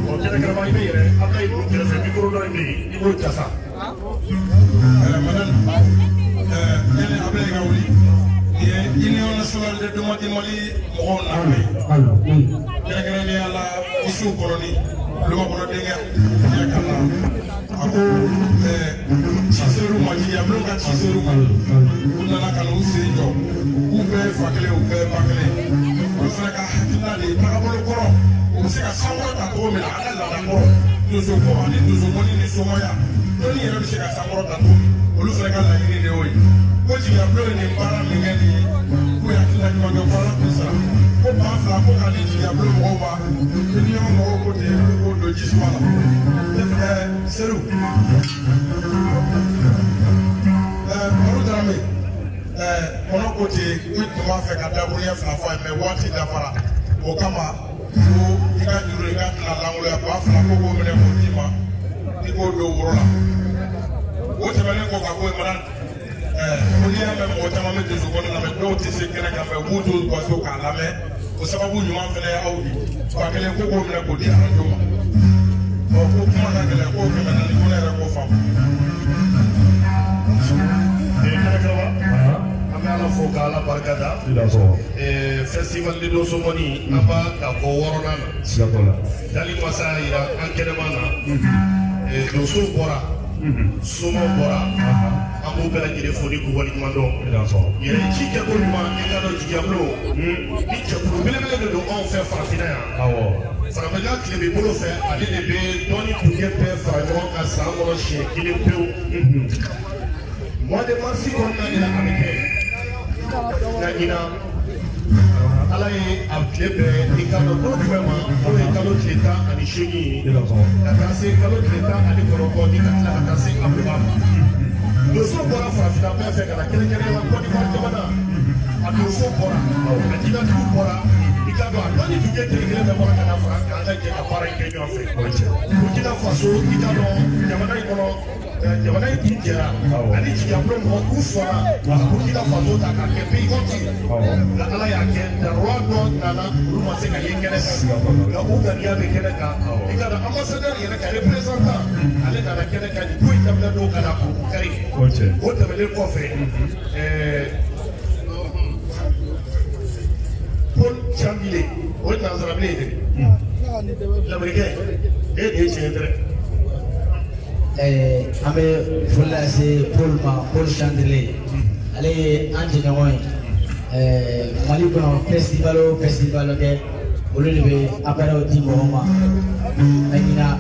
ɔ kɛnɛkɛrɛma i bɛ yɛrɛ Abulayi ninnu kɛrɛfɛ mikoro dɔ in bɛ yen i b'o jasa. Madame, yani Ablaye ka wuli nin ye Union nationale des Domas du Mali mɔgɔw nalen ye kɛrɛnkɛrɛnnenya la Isu Kɔrɔni Lumakɔnɔ denkɛ yɛ ka na a ko ci ser'u ma jijabulon ka ci ser'u ma u nana ka n'u sen jɔ k'u bɛɛ ye fa kelen u bɛɛ ye ba kelen olu fana ka hakilina de ye tagabolo kɔrɔ u bɛ se ka sankɔrɔta cogo min na an ka laada kɔrɔ donsoko ani donsomɔni ni somaya dɔnni yɛrɛ bɛ se ka sankɔrɔta cogo min olu fana ka laɲini de y'o ye ko jigiyabulon ye nin baara min kɛ nin ye k'u ye hakilina ɲuman kɛ ko Ala k'u sara ko 2000 ko k'a di jigiyabulon mɔgɔw ma union mɔgɔw ko ten k'u k'o don jisuma la Seru Madu Darame kɔnɔ ko ten ko tun b'a fɛ ka dakuruɲɛ fila fɔ a ye mɛ waati dafara o kama ko i ka juru i ka tila lankolonya 2000 ko k'o minɛ k'o d'i ma i k'o don woro la o tɛmɛnen kɔ ka bɔ yen mana ko n'i y'a mɛn mɔgɔ caman bɛ donso kɔnɔ lamɛn dɔw tɛ se kɛnɛ kan mɛ u b'u to u ka so k'a lamɛn o sababu ɲuman fana ye aw de 1000 ko k'o minɛ k'o di arajo ma ɔ ko kuma ka gɛlɛn ko 400 ko ne yɛrɛ k'o faamu. Kɛnɛkɛrɛma an bɛ Ala fo k'Ala barika da festival de donsomɔni an b'a ta ko wɔɔrɔnan na dali masa y'a yira an kɛnɛma na donsow bɔra somaw bɔra an b'u bɛɛ lajɛlen fo ni k'u waleɲuman dɔn yɛrɛ ci kɛko ɲuman i k'a dɔn jigiyabulon ni jɛkulu belebele de don anw fɛ farafinna yan farafinna tilebin bolo fɛ ale de bɛ dɔnni kunkɛ bɛɛ fara ɲɔgɔn kan san kɔnɔ siɲɛ kelen pewu mois de mars kɔnɔna de la a bɛ kɛ nka ɲinan Ala ye a tile bɛn i k'a dɔn don jumɛn ma n'o ye kalo tile 18 ye ka taa se kalo tile 19 ni ka tila ka taa se a 20 ma donso bɔra farafinna bɛɛ fɛ ka na kɛrɛnkɛrɛnnenya la Côte d'Ivoire jamana a donso bɔra a jinɛtigiw bɔra i k'a dɔn a dɔnni dungɛ kelen kelen bɛɛ bɔra ka na fara kan an ka jɛ ka baara in kɛ ɲɔgɔn fɛ Burkina Faso i t'a dɔn jamana in kɔnɔ jamana in kun jɛra ani jigiyabolo mɔgɔ k'u sɔnna Burkina Faso ta k'a kɛ pays hôte ye nka Ala y'a kɛ daruwa dɔ nana olu ma se ka ye kɛnɛ kan nka u ŋaniya bɛ kɛnɛ kan i ka dɔn ambassadeur yɛrɛ ka représentant ale nana kɛnɛ kan nin ko in daminɛ don ka na k'u kari o tɛmɛnen kɔfɛ Paul Chambile o ye nanzarabilen ye dɛ lamɛrikɛn e de ye tiɲɛ dɛ. An bɛ foli lase Paul ma, Paul Chandelier, ale ye an jɛɲɔgɔn ye Mali kɔnɔ. Festival o festival kɛ, olu de bɛ appareil di mɔgɔw ma. Mais ɲinan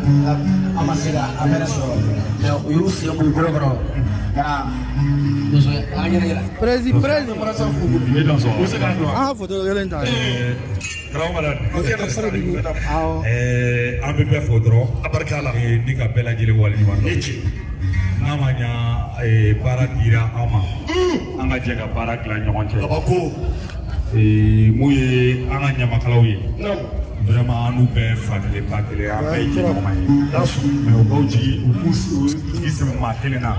an ma se ka appareil sɔrɔ, mais u y'u sen b'u bolo kɔrɔ ka na donso an ka ɲɛnajɛ la. Prési, prési. I O se k'a dɔn. An ka photo kelen ta. Karamɔgɔ la. Awɔ. An bɛ bɛɛ fo dɔrɔn. A barika la. Ni ka bɛɛ lajɛlen waleɲuman dɔn. E ci. N'a ma ɲa baara dira an ma, an ka jɛ ka baara dilan ɲɔgɔn cɛ. Kabako. Mun ye an ka ɲamakalaw ye? Naamu. Vraiment, an n'u bɛɛ fa kelen ba kelen, an bɛɛ ye jɛɲɔgɔn ye. Mais u k'u jigi, u k'u jigi sɛmɛ maa kelen na,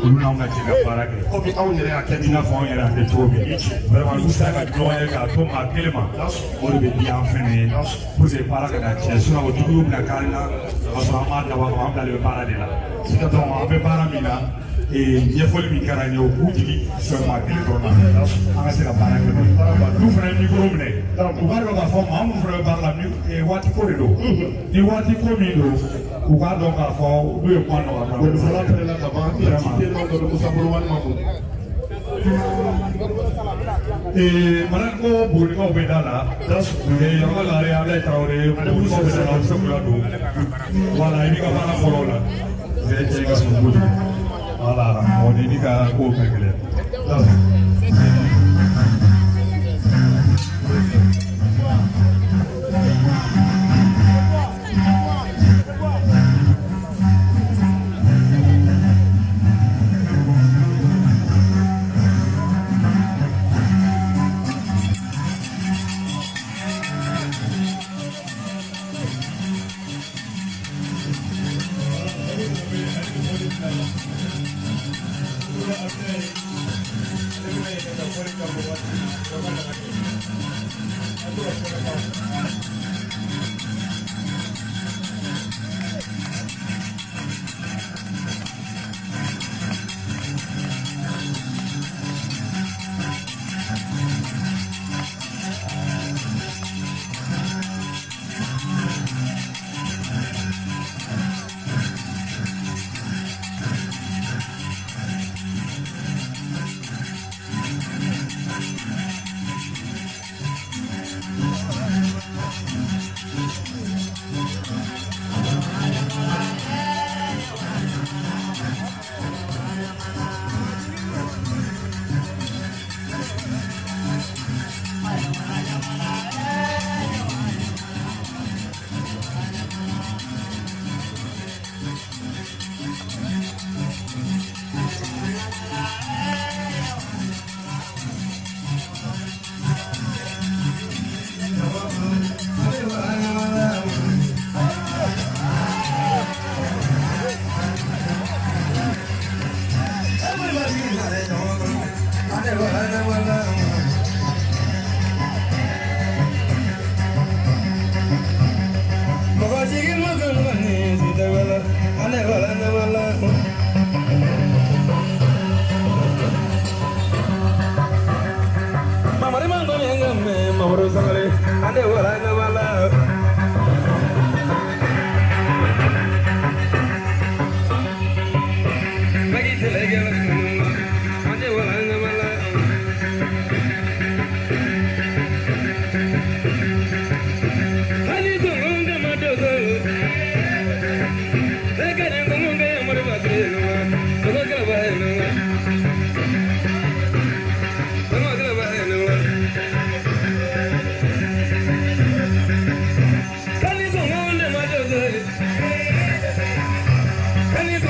olu n'anw ka jɛ ka baara kɛ. Komi anw yɛrɛ y'a kɛ. I n'a fɔ anw yɛrɛ y'a kɛ cogo min. Vraiment, n'u sera ka ɲɔgɔn ye k'a to maa kelen ma, o de bɛ di an fɛnɛ ye pour que baara ka na tiɲɛ. Sinon o juguw bɛna k'an na ka sɔrɔ an m'a dabɔ a kama, an bilalen bɛ baara de la. Donc an bɛ baara min na, ɲɛfɔli min kɛra an ye, o k'u jigi sɛmɛ maa kelen dɔrɔn na, an ka se ka baara kɛ n'o ye. N'u fana ye micro minɛ, u b'a dɔn k'a fɔ maa minnu fana bɛ baara la, waati ko de don. Ni waati ko min don, u k'a dɔn k'a fɔ n'u ye kuma nɔgɔya. Gɔnifɔla pɛrɛnna ka ban. Ciden ma dɔ Musa Bolowani ma bon. Mana ko Bugunikaw bɛ da la. Yɔrɔ la Ablaye Traoré, Bugunikaw bɛ da la, u bɛ se k'u ladon. Voilà, i b'i ka baara fɔlɔ o la. Cɛ ka surun kojugu. Voilà, o ni n'i ka kow ka gɛlɛn. Kani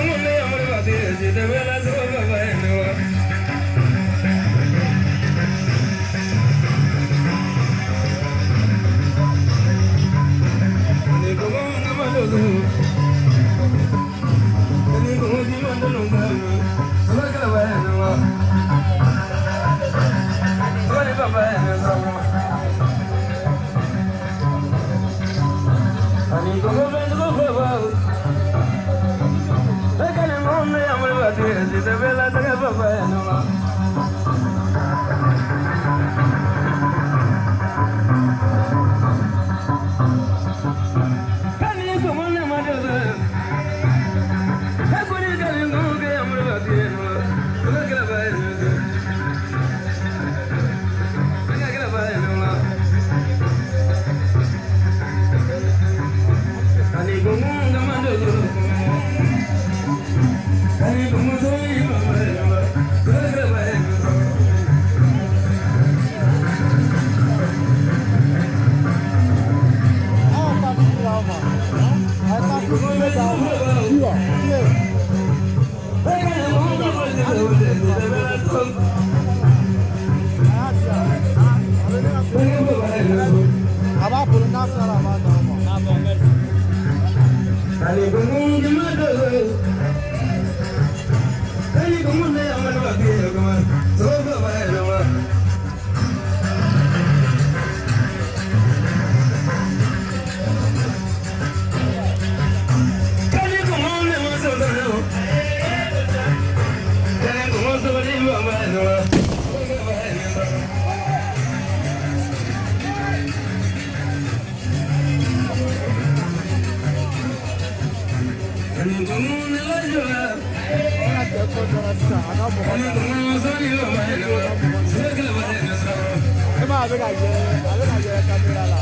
A b'a bolo n'a tilara a b'a d'aw ma. E ma a bɛ ka yɛlɛ a bɛ ka yɛlɛ kamera la.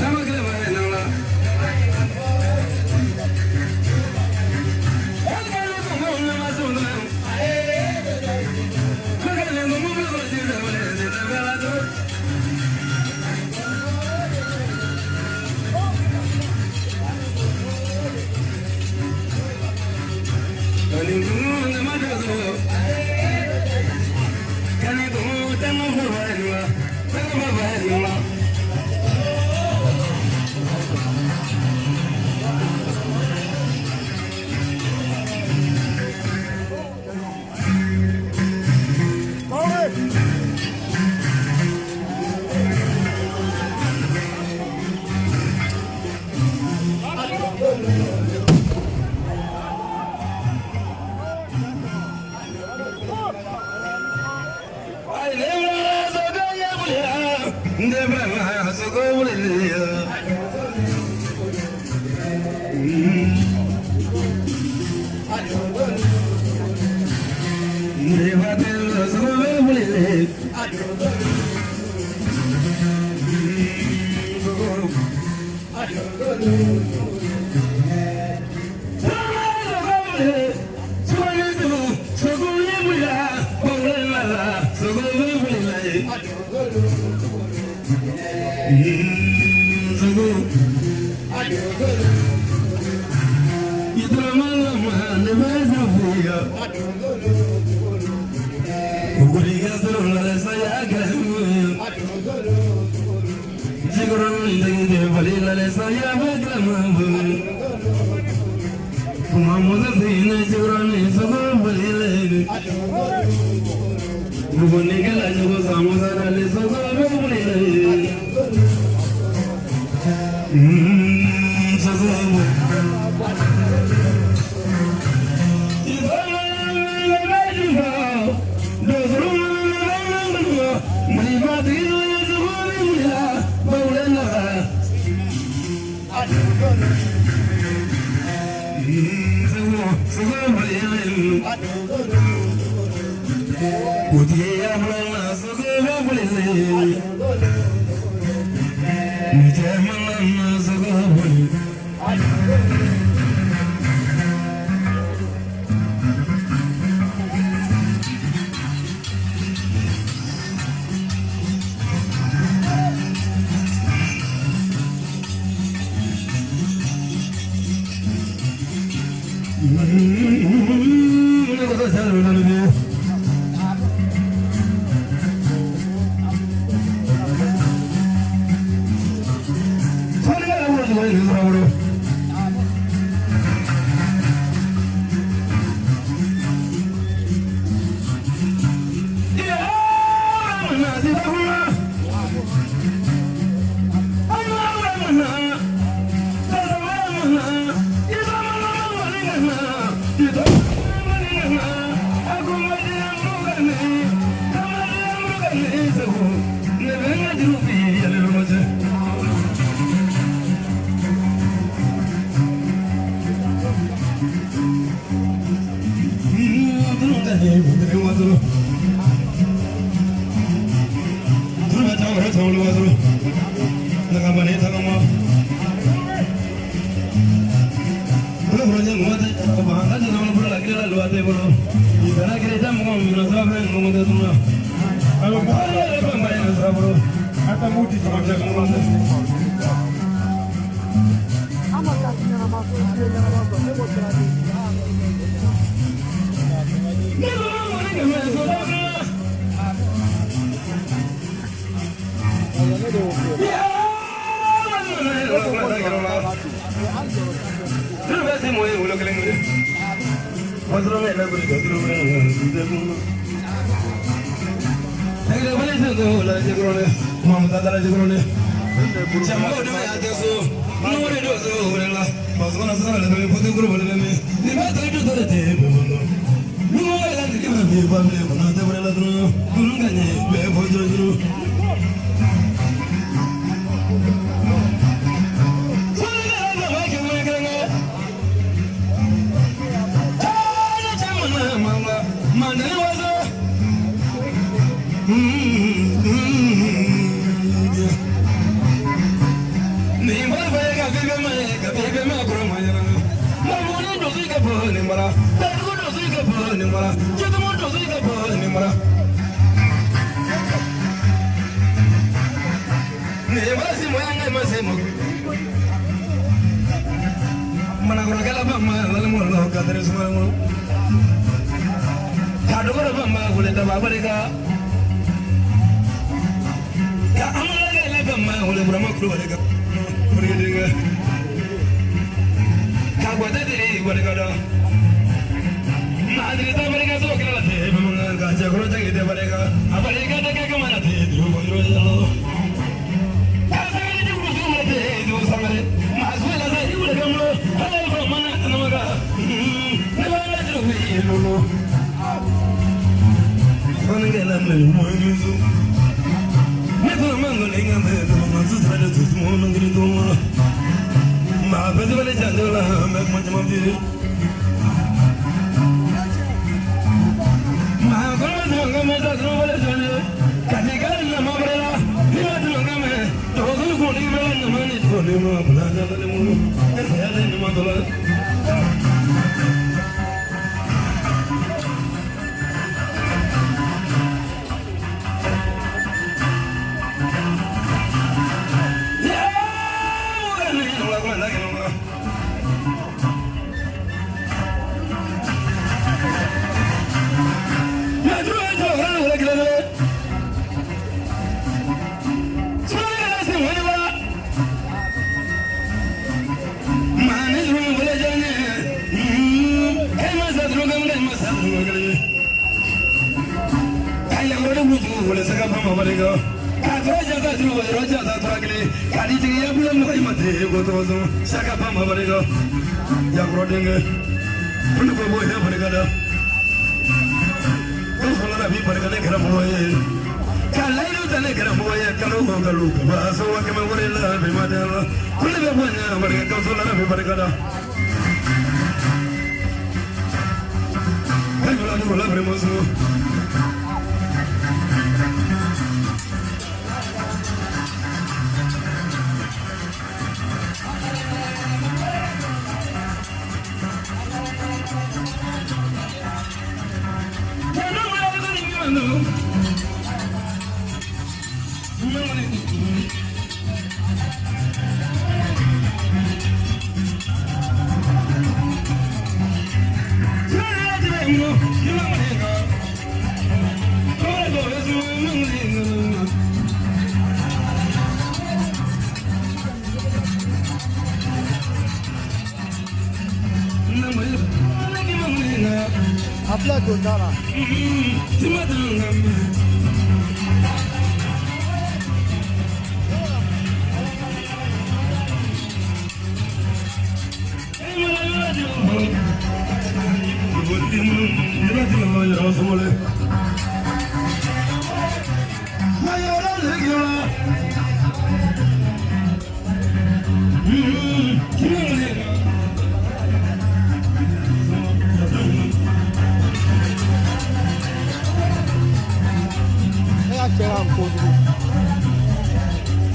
Ka cɛ ka nin ko sugu,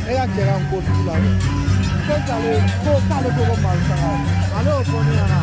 e ka cɛ ka nin ko sugu la dɛ. Ko k'ale ko k'ale ko ko Mali saga, ale y'o fɔ ne ɲɛna.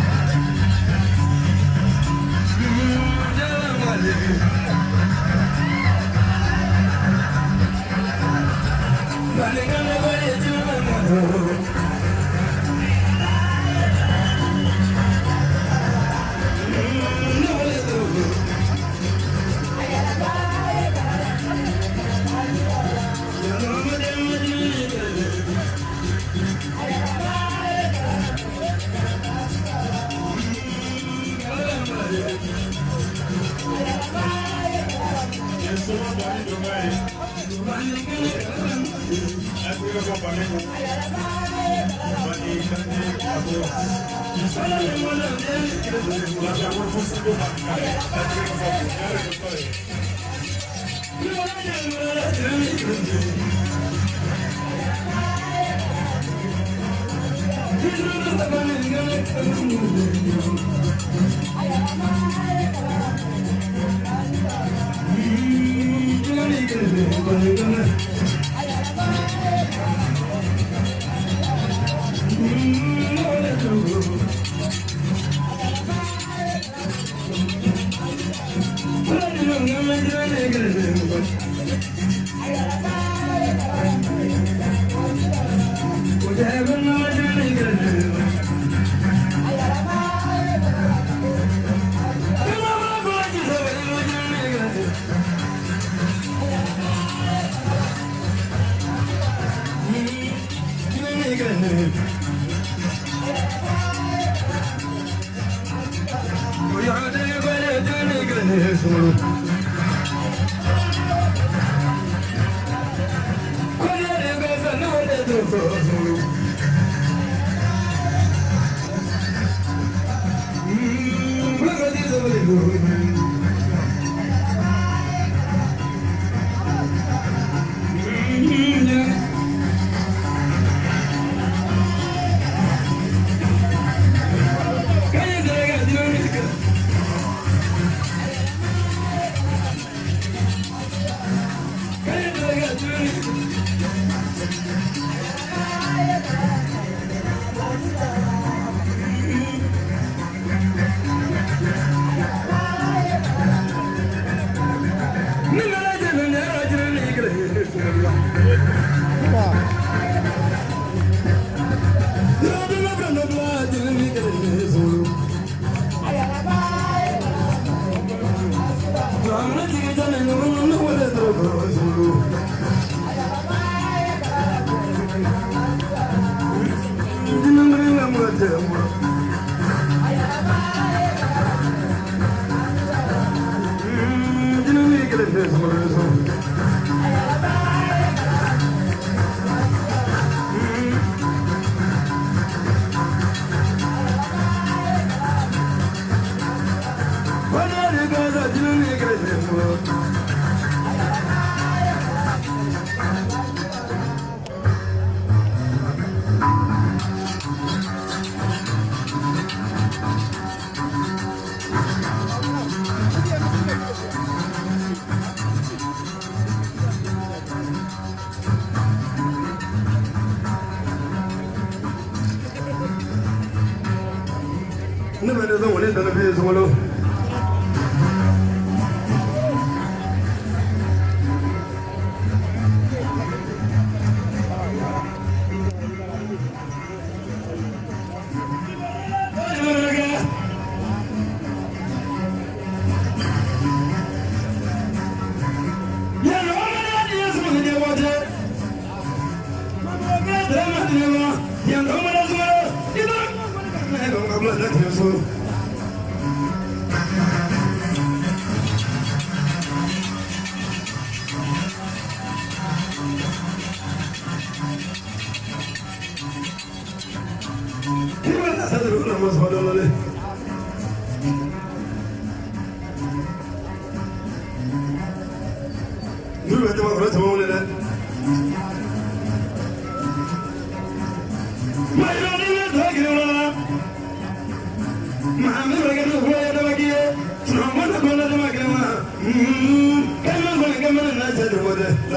Ne bɛ dɛsɛ wale dana bi sɔngɔlo.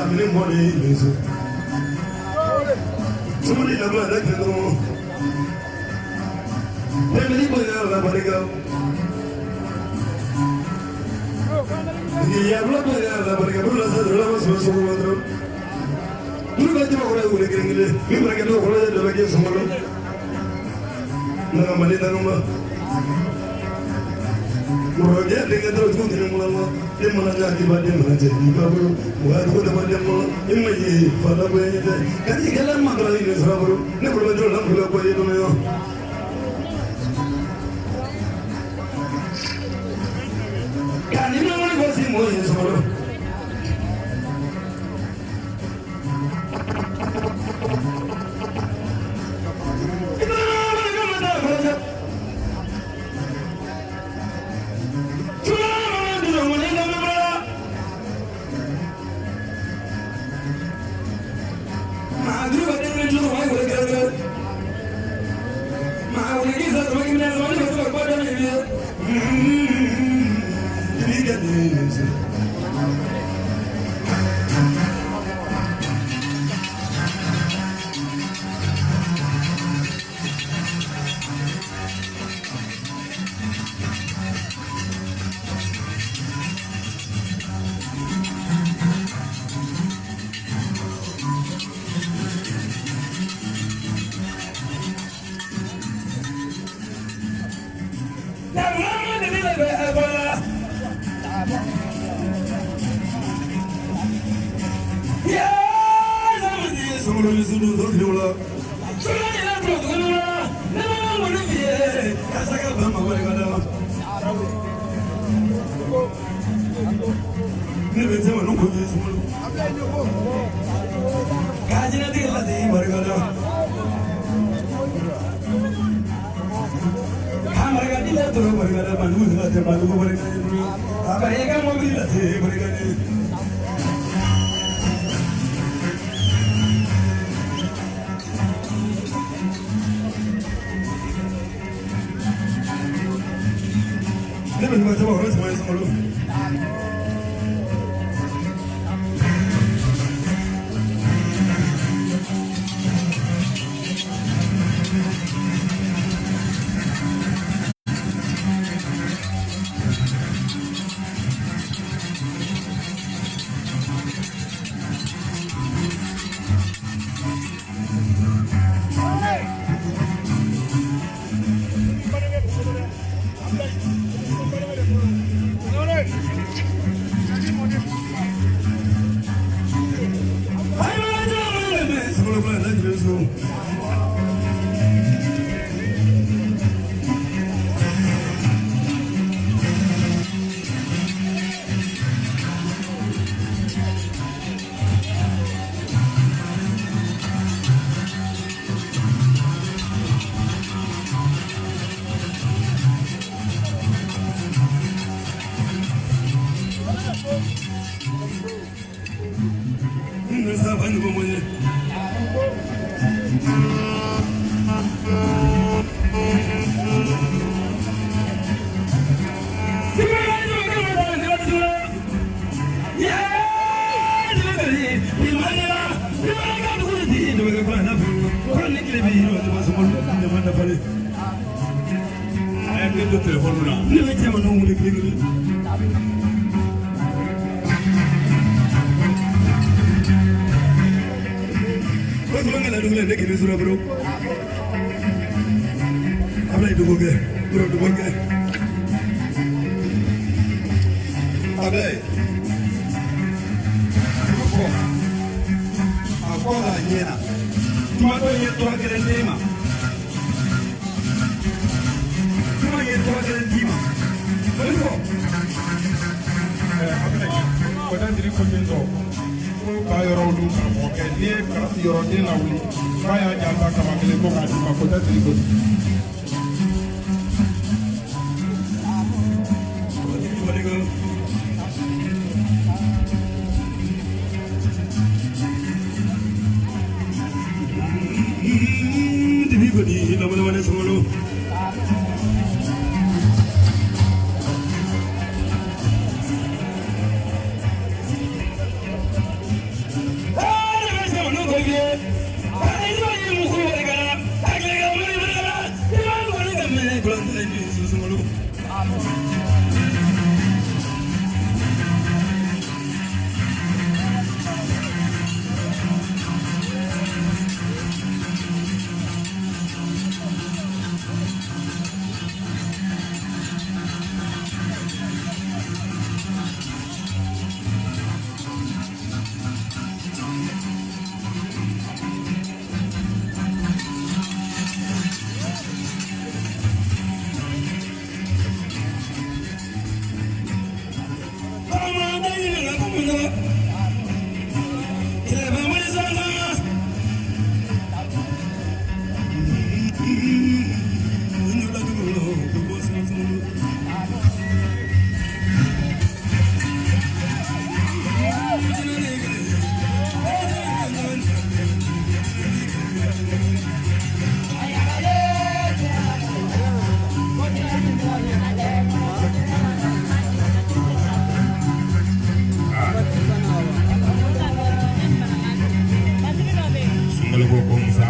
lamini mɔni yesu sumuni yabula ne kɛ dɔrɔn tɛmɛni bonya la barika yabula bonya la barika bolo la sa dɔrɔn la ma sɔrɔ sogo ma dɔrɔn duru bɛ jama kɔrɔ ye wele kelen kelen min bara kɛ dɔw kɔrɔ ye dɔ bɛ kɛ sunkalo nka mali danuma kɔrɔkɛ denkɛ dɔrɔn cogo kelen kɔnɔ ma den mana ɲa k'i ba den mana cɛ i ba bolo wa cogo dama den kɔnɔ i ma ye fa la bonya ye dɛ ka i kɛlɛ ma dɔrɔn i sara bolo ne kɔrɔ bɛ dɔrɔn la kɔrɔ bɔ ye dɔrɔn yɔ. Ka ni ma wari bɔ si mɔgɔ ye sɔrɔ. ko Musa.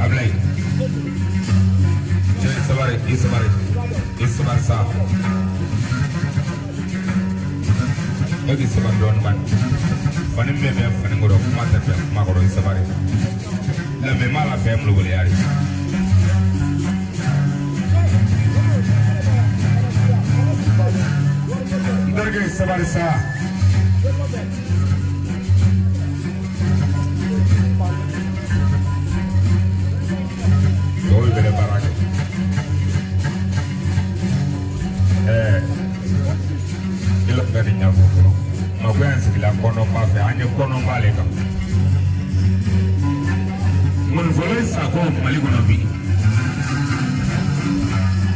Ablaye. Cɛ sabari, i sabari, i sabari sa. E k'i sabari dɔɔnin bani. Fani min bɛ fani kɔrɔ, kuma tɛ bɛn kuma kɔrɔ, i sabari. Lamɛn m'a la fɛn bolo yari. N terikɛ sabari sa. Dɔw bɛ baara kɛ. I la ka nin ɲɛfɔ fɔlɔ. Magoya in sigila kɔnɔba fɛ, an ye kɔnɔba le kan. Ŋɔnifɔlɔ sakɔ Mali kɔnɔ bi.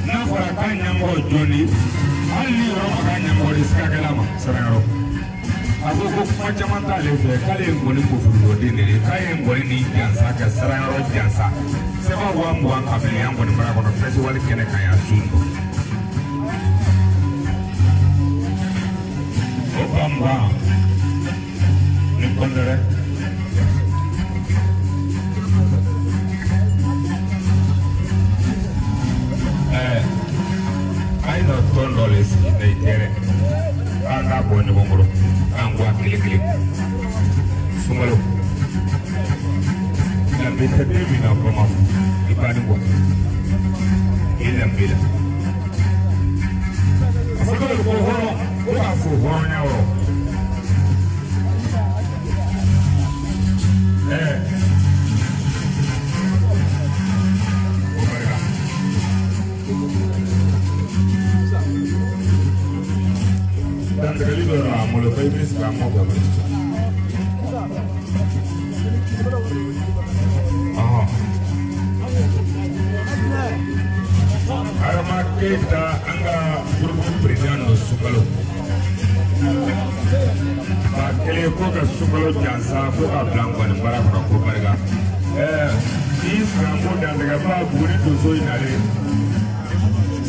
N'a fɔra k'a ɲɛmɔgɔ jɔn de, hali ni yɔrɔ ma k'a ɲɛmɔgɔ de sirakɛla ma sarayɔrɔ. A ko ko kuma caman t'ale fɛ, k'ale ye ŋɔni koforoden de ye, k'a ye ŋɔni ni jansa ka sarayɔrɔ jansa. Sɛbɛn 20,000 ka bila yan ŋɔni mara kɔnɔ festival kɛnɛ kan yan su in. O 20,000 ni kɔndɛrɛ. An ye nɔ tɔn dɔ le sigi ne tɛrɛ k'an k'a bɔ ɲɔgɔn kɔrɔ k'an kɔ a kelen kelen sunkalo lambe tɛ den min na kɔma fo i banni kɔ i lambe la a fɔ dɔw ko hɔrɔn ko k'a fo hɔrɔnya yɔrɔ o barika. Dantigɛli dɔ la a malo ko i bɛ sigi a mɔ kɛ koyi. Adama Keyita an ka groupe président dɔ sunkalo. 1000 ko ka sunkalo jansa ko ka bila nkɔni baara kɔnɔ ko barika. I siranko dantigɛba Buguni donso in nalen.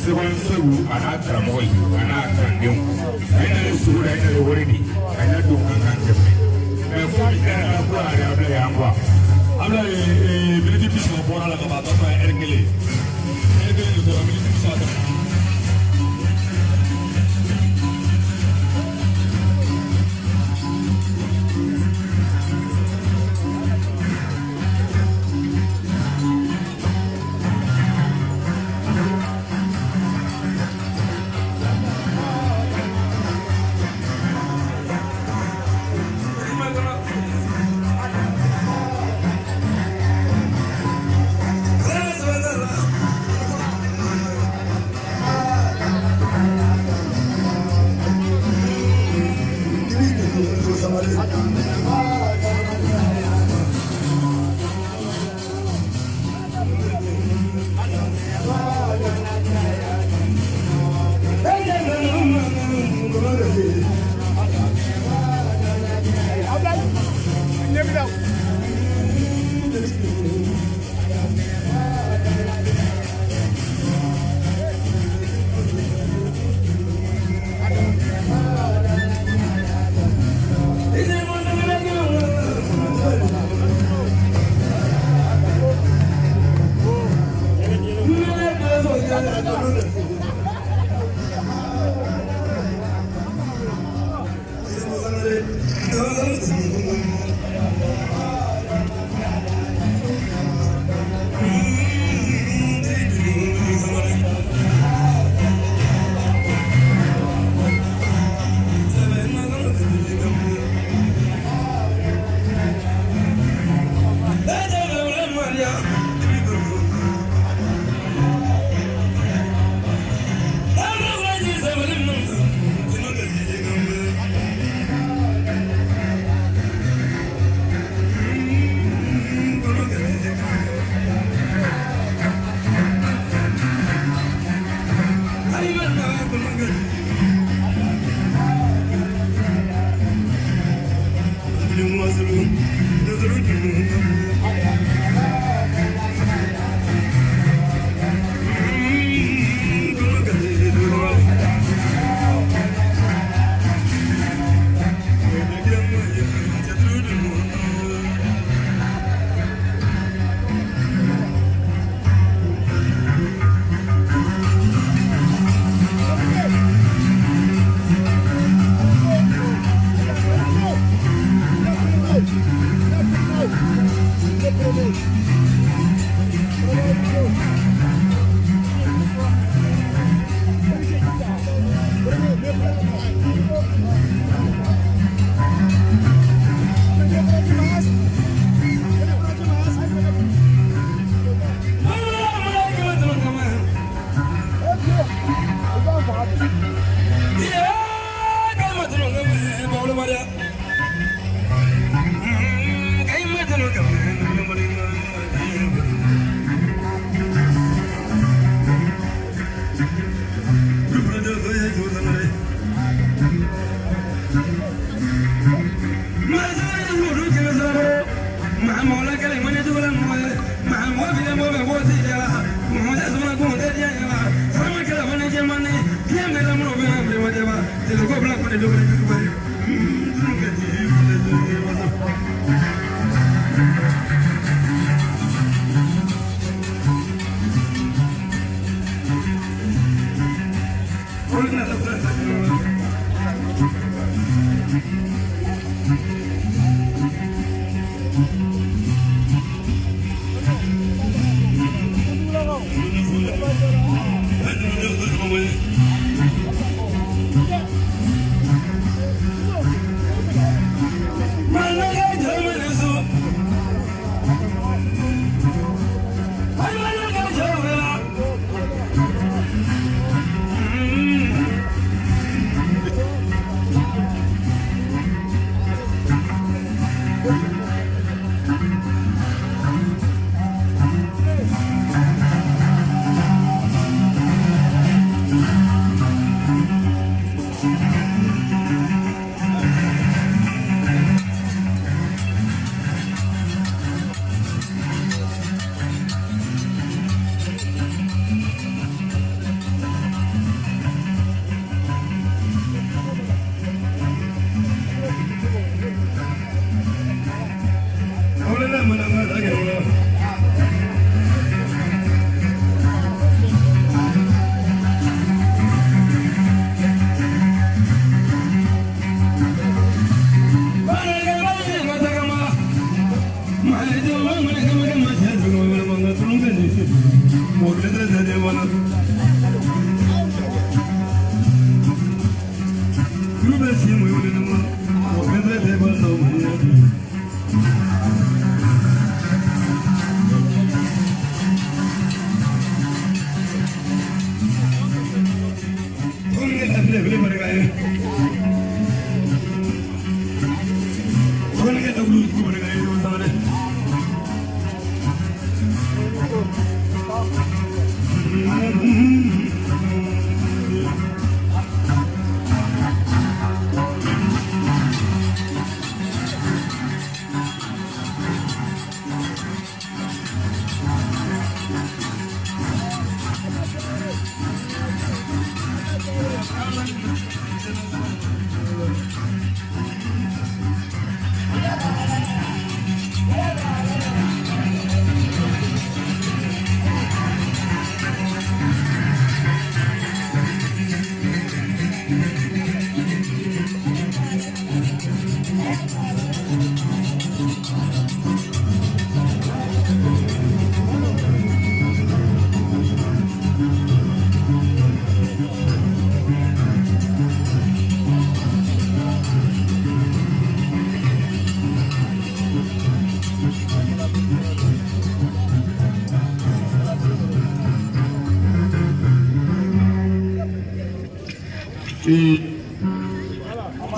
Segu Segu a n'a karamɔgɔ ye a n'a kalandenw. A ye nalen sugu la, a ye nalen wari di a ye don kan kan kɛmɛ. Mɛ ko i yɛrɛ la ko a yɛrɛ a bila yan kuwa. Ablaye miniti 30 bɔra la ka ban, a tɔ tora ɛri kelen. Ɛri kelen de tora, miniti 30 tɛmɛna.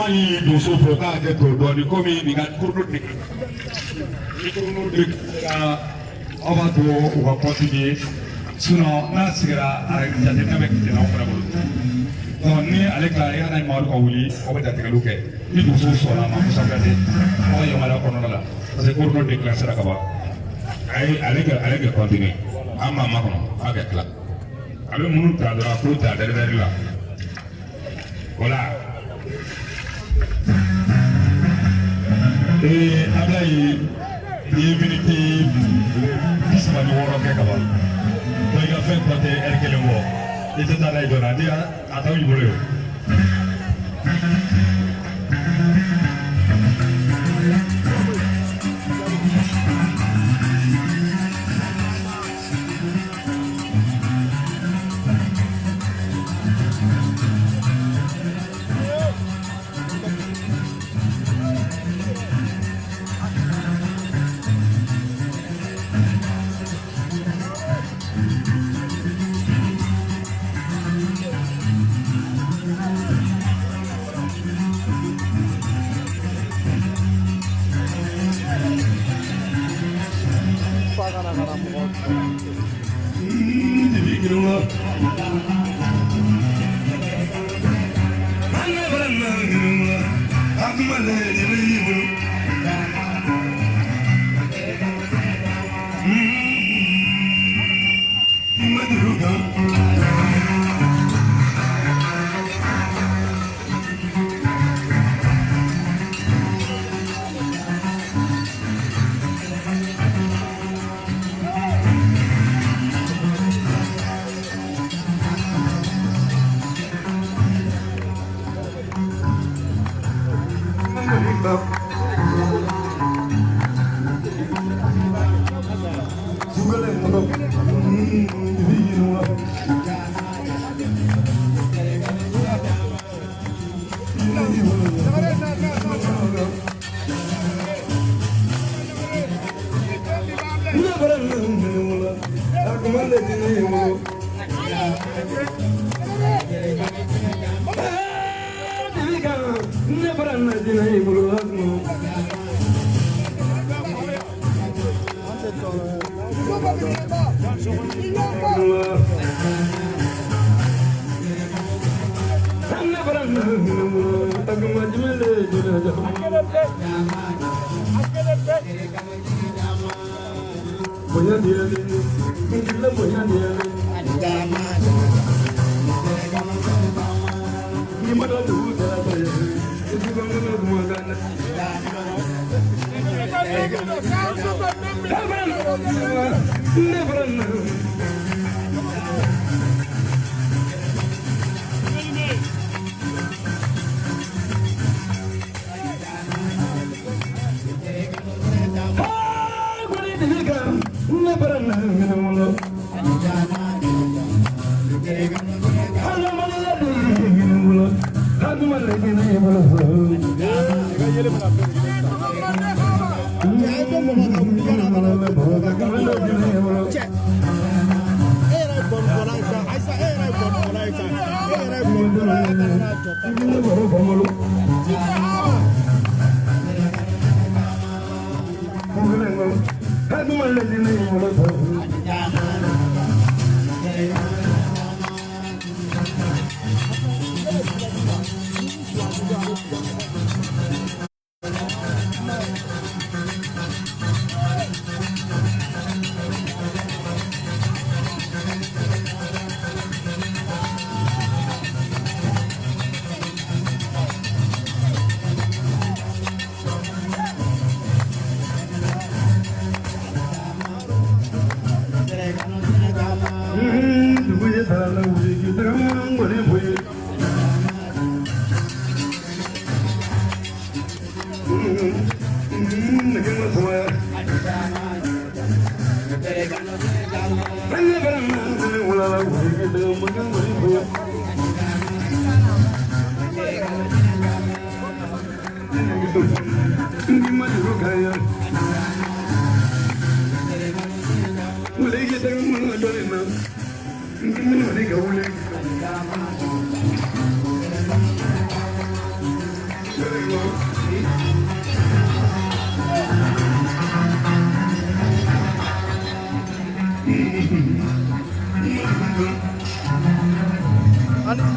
An ye donso fo k'a kɛ to dɔɔni komi nin ka kurun de ka aw b'a to u ka continuer, sinon n'a sigira a jateminɛ bɛ jɛnɛ anw fana bolo. Donc ni ale tilara i ka na ni Mamadu ka wuli, aw bɛ jatigɛliw kɛ ni donso sɔnna a ma. Musa Kuyate, aw ka yamaruya kɔnɔna la, parce que kurun déclenché ka ban. Ayi, ale kɛ continuer, an b'a makɔnɔ a kɛ tila a bɛ minnu ta dɔrɔn a k'o ta dɛrɛdɛrɛ la o la. Ee Ablaye, i ye miniti 36 kɛ ka ban, donc i ka fɛn tɔ tɛ ɛri kelen bɔ. I tɛ taa n'a ye joona ni a t'aw bolo ye o. fa ka na ka na mɔgɔ.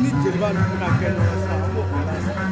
Ni jeliba ninnu bɛna kɛ ɲɔgɔn sisan an b'o kɛ la sisan.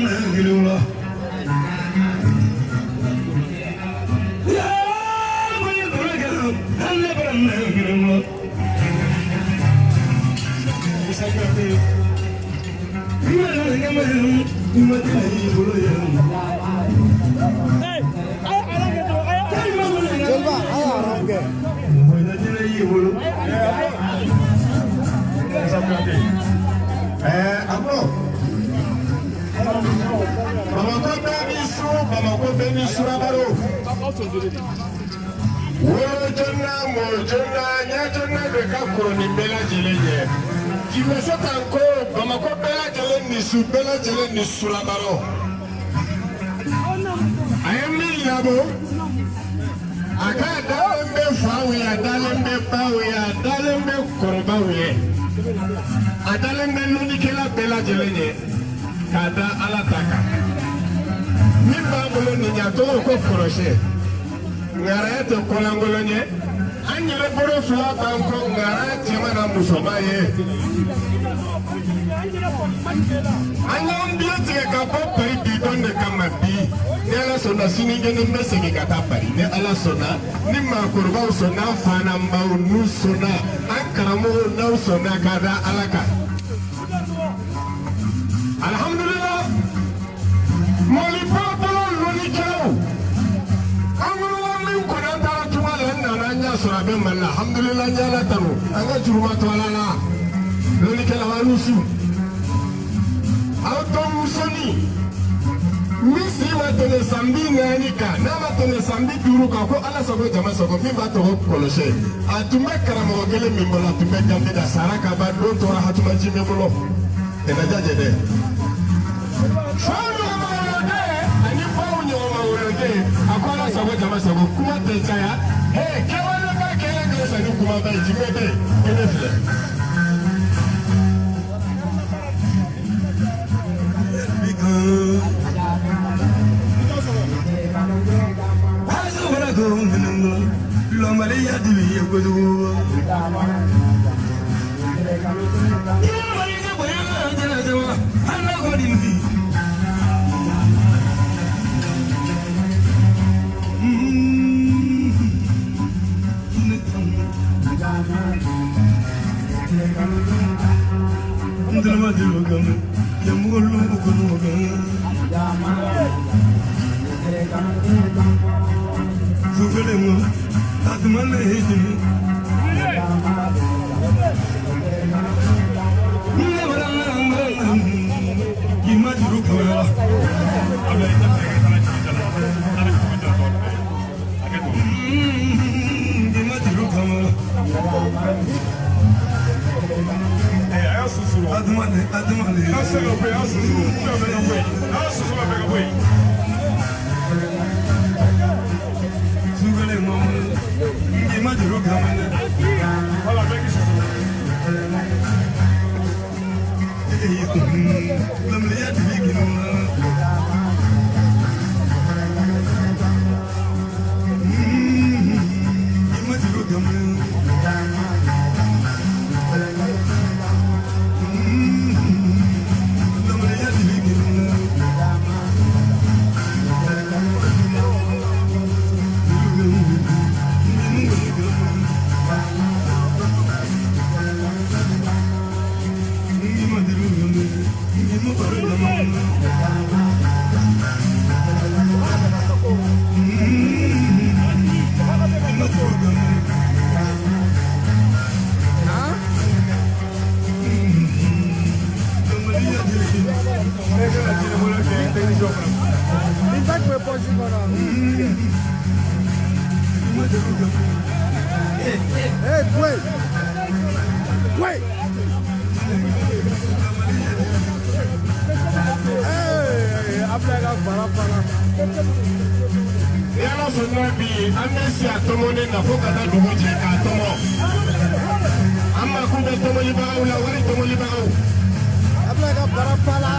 Jeliba, a y'a haram kɛ. Bamakɔ bɛɛ ni su, Bamakɔ bɛɛ ni surabaro. Wolo joona, mɔ joona, ɲɛ joona de ka kɔrɔ ni bɛɛ lajɛlen ye. Jimɛsɛ tan ko Bamakɔ bɛɛ lajɛlen ni su, bɛɛ lajɛlen ni surabaro. A ye min labɔ, a k'a dalen bɛ faw ye, a dalen bɛ baw ye, a dalen bɛ kɔrɔbaw ye. A dalen bɛ lɔnnikɛla bɛɛ lajɛlen ye k'a da Ala ta kan. Min b'a bolo nin ye, a tɔgɔ ko kɔrɔsiyɛn. Ŋaraya tɛ kolankolon ye. An yɛrɛ bolo fila b'an kɔ ŋaraya cɛman n'a musoman ye. An y'an bilen tigɛ ka bɔ Pari bi don de kama bi. Ni Ala sɔnna sinikɛnɛ n bɛ segin ka taa Pari. Ni Ala sɔnna, ni maakɔrɔbaw sɔnna, an fa n'an baw n'u sɔnna, an karamɔgɔw n'aw sɔnna k'a da Ala kan. Alhamdulillah, Mali bɔlɔbɔlɔ lɔnnikɛlaw, an wolola min kɔni an taara tunga la, n nana an y'a sɔrɔ a bɛ Mali la. Alhamdulillah, n y'Ala tanu, an ka juruma to Ala la. Lɔnnikɛlaw a n'u su. Aw dɔnmusonin min si ma tɛmɛ san 40 kan, n'a ma tɛmɛ san 50 kan, ko Ala sago jama sago, min b'a tɔgɔ kɔlɔsi. A tun bɛ karamɔgɔ kelen min bolo, a tun bɛ Ganbi da sara ka ban don tora hatumaji min bolo. Tɛnɛja jɛ dɛ. Faw ɲɔgɔnma woloden ani baw ɲɔgɔnma woloden, a ko Ala sago jama sago, kuma tɛ caya. Hee, kɛwale ba kɛlɛ ka fisa ni kumaba ye, jimɛ bɛ yen, kɛnɛ filɛ. Hey, wait! Wait! Hey, Abdoulaye ka bara fana. Ni Ala sɔnna bi, an bɛ si a tɔmɔnen na fo ka taa dugu jɛ k'a tɔmɔ. An mako bɛ tɔmɔlibagaw la, wari tɔmɔlibagaw. Abdoulaye ka bara fana.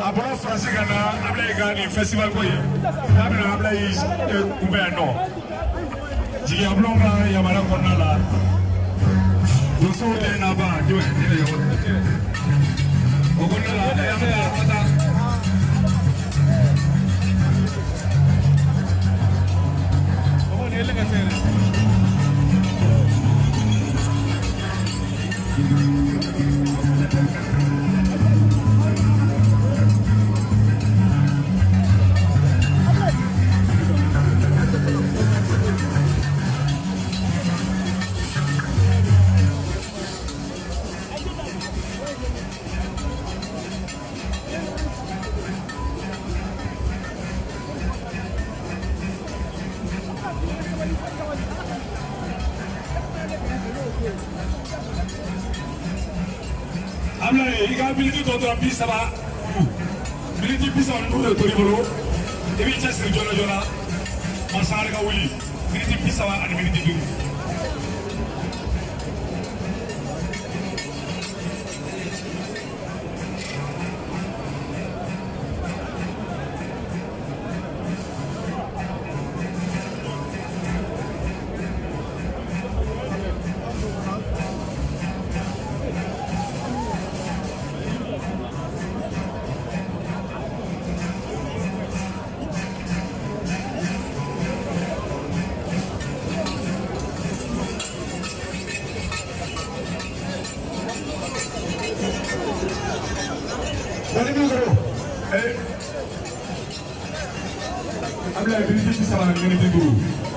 A bɔra Faransi ka na Ablaye ka nin festival ko ye n'a bɛna Ablaye kunbɛn yan nɔ jigiya bulon ka yamaruya kɔnɔna la donsow tɛ na ban jumɛn ne de o kɔnɔna la an bɛ taa. Ablaye i ka miniti tɔ tora 30, miniti 35 de tor'i bolo, i b'i cɛsiri joona joona Masangare ka wuli miniti 30 ani miniti 5. Ablaye miniti 30 ani miniti 5.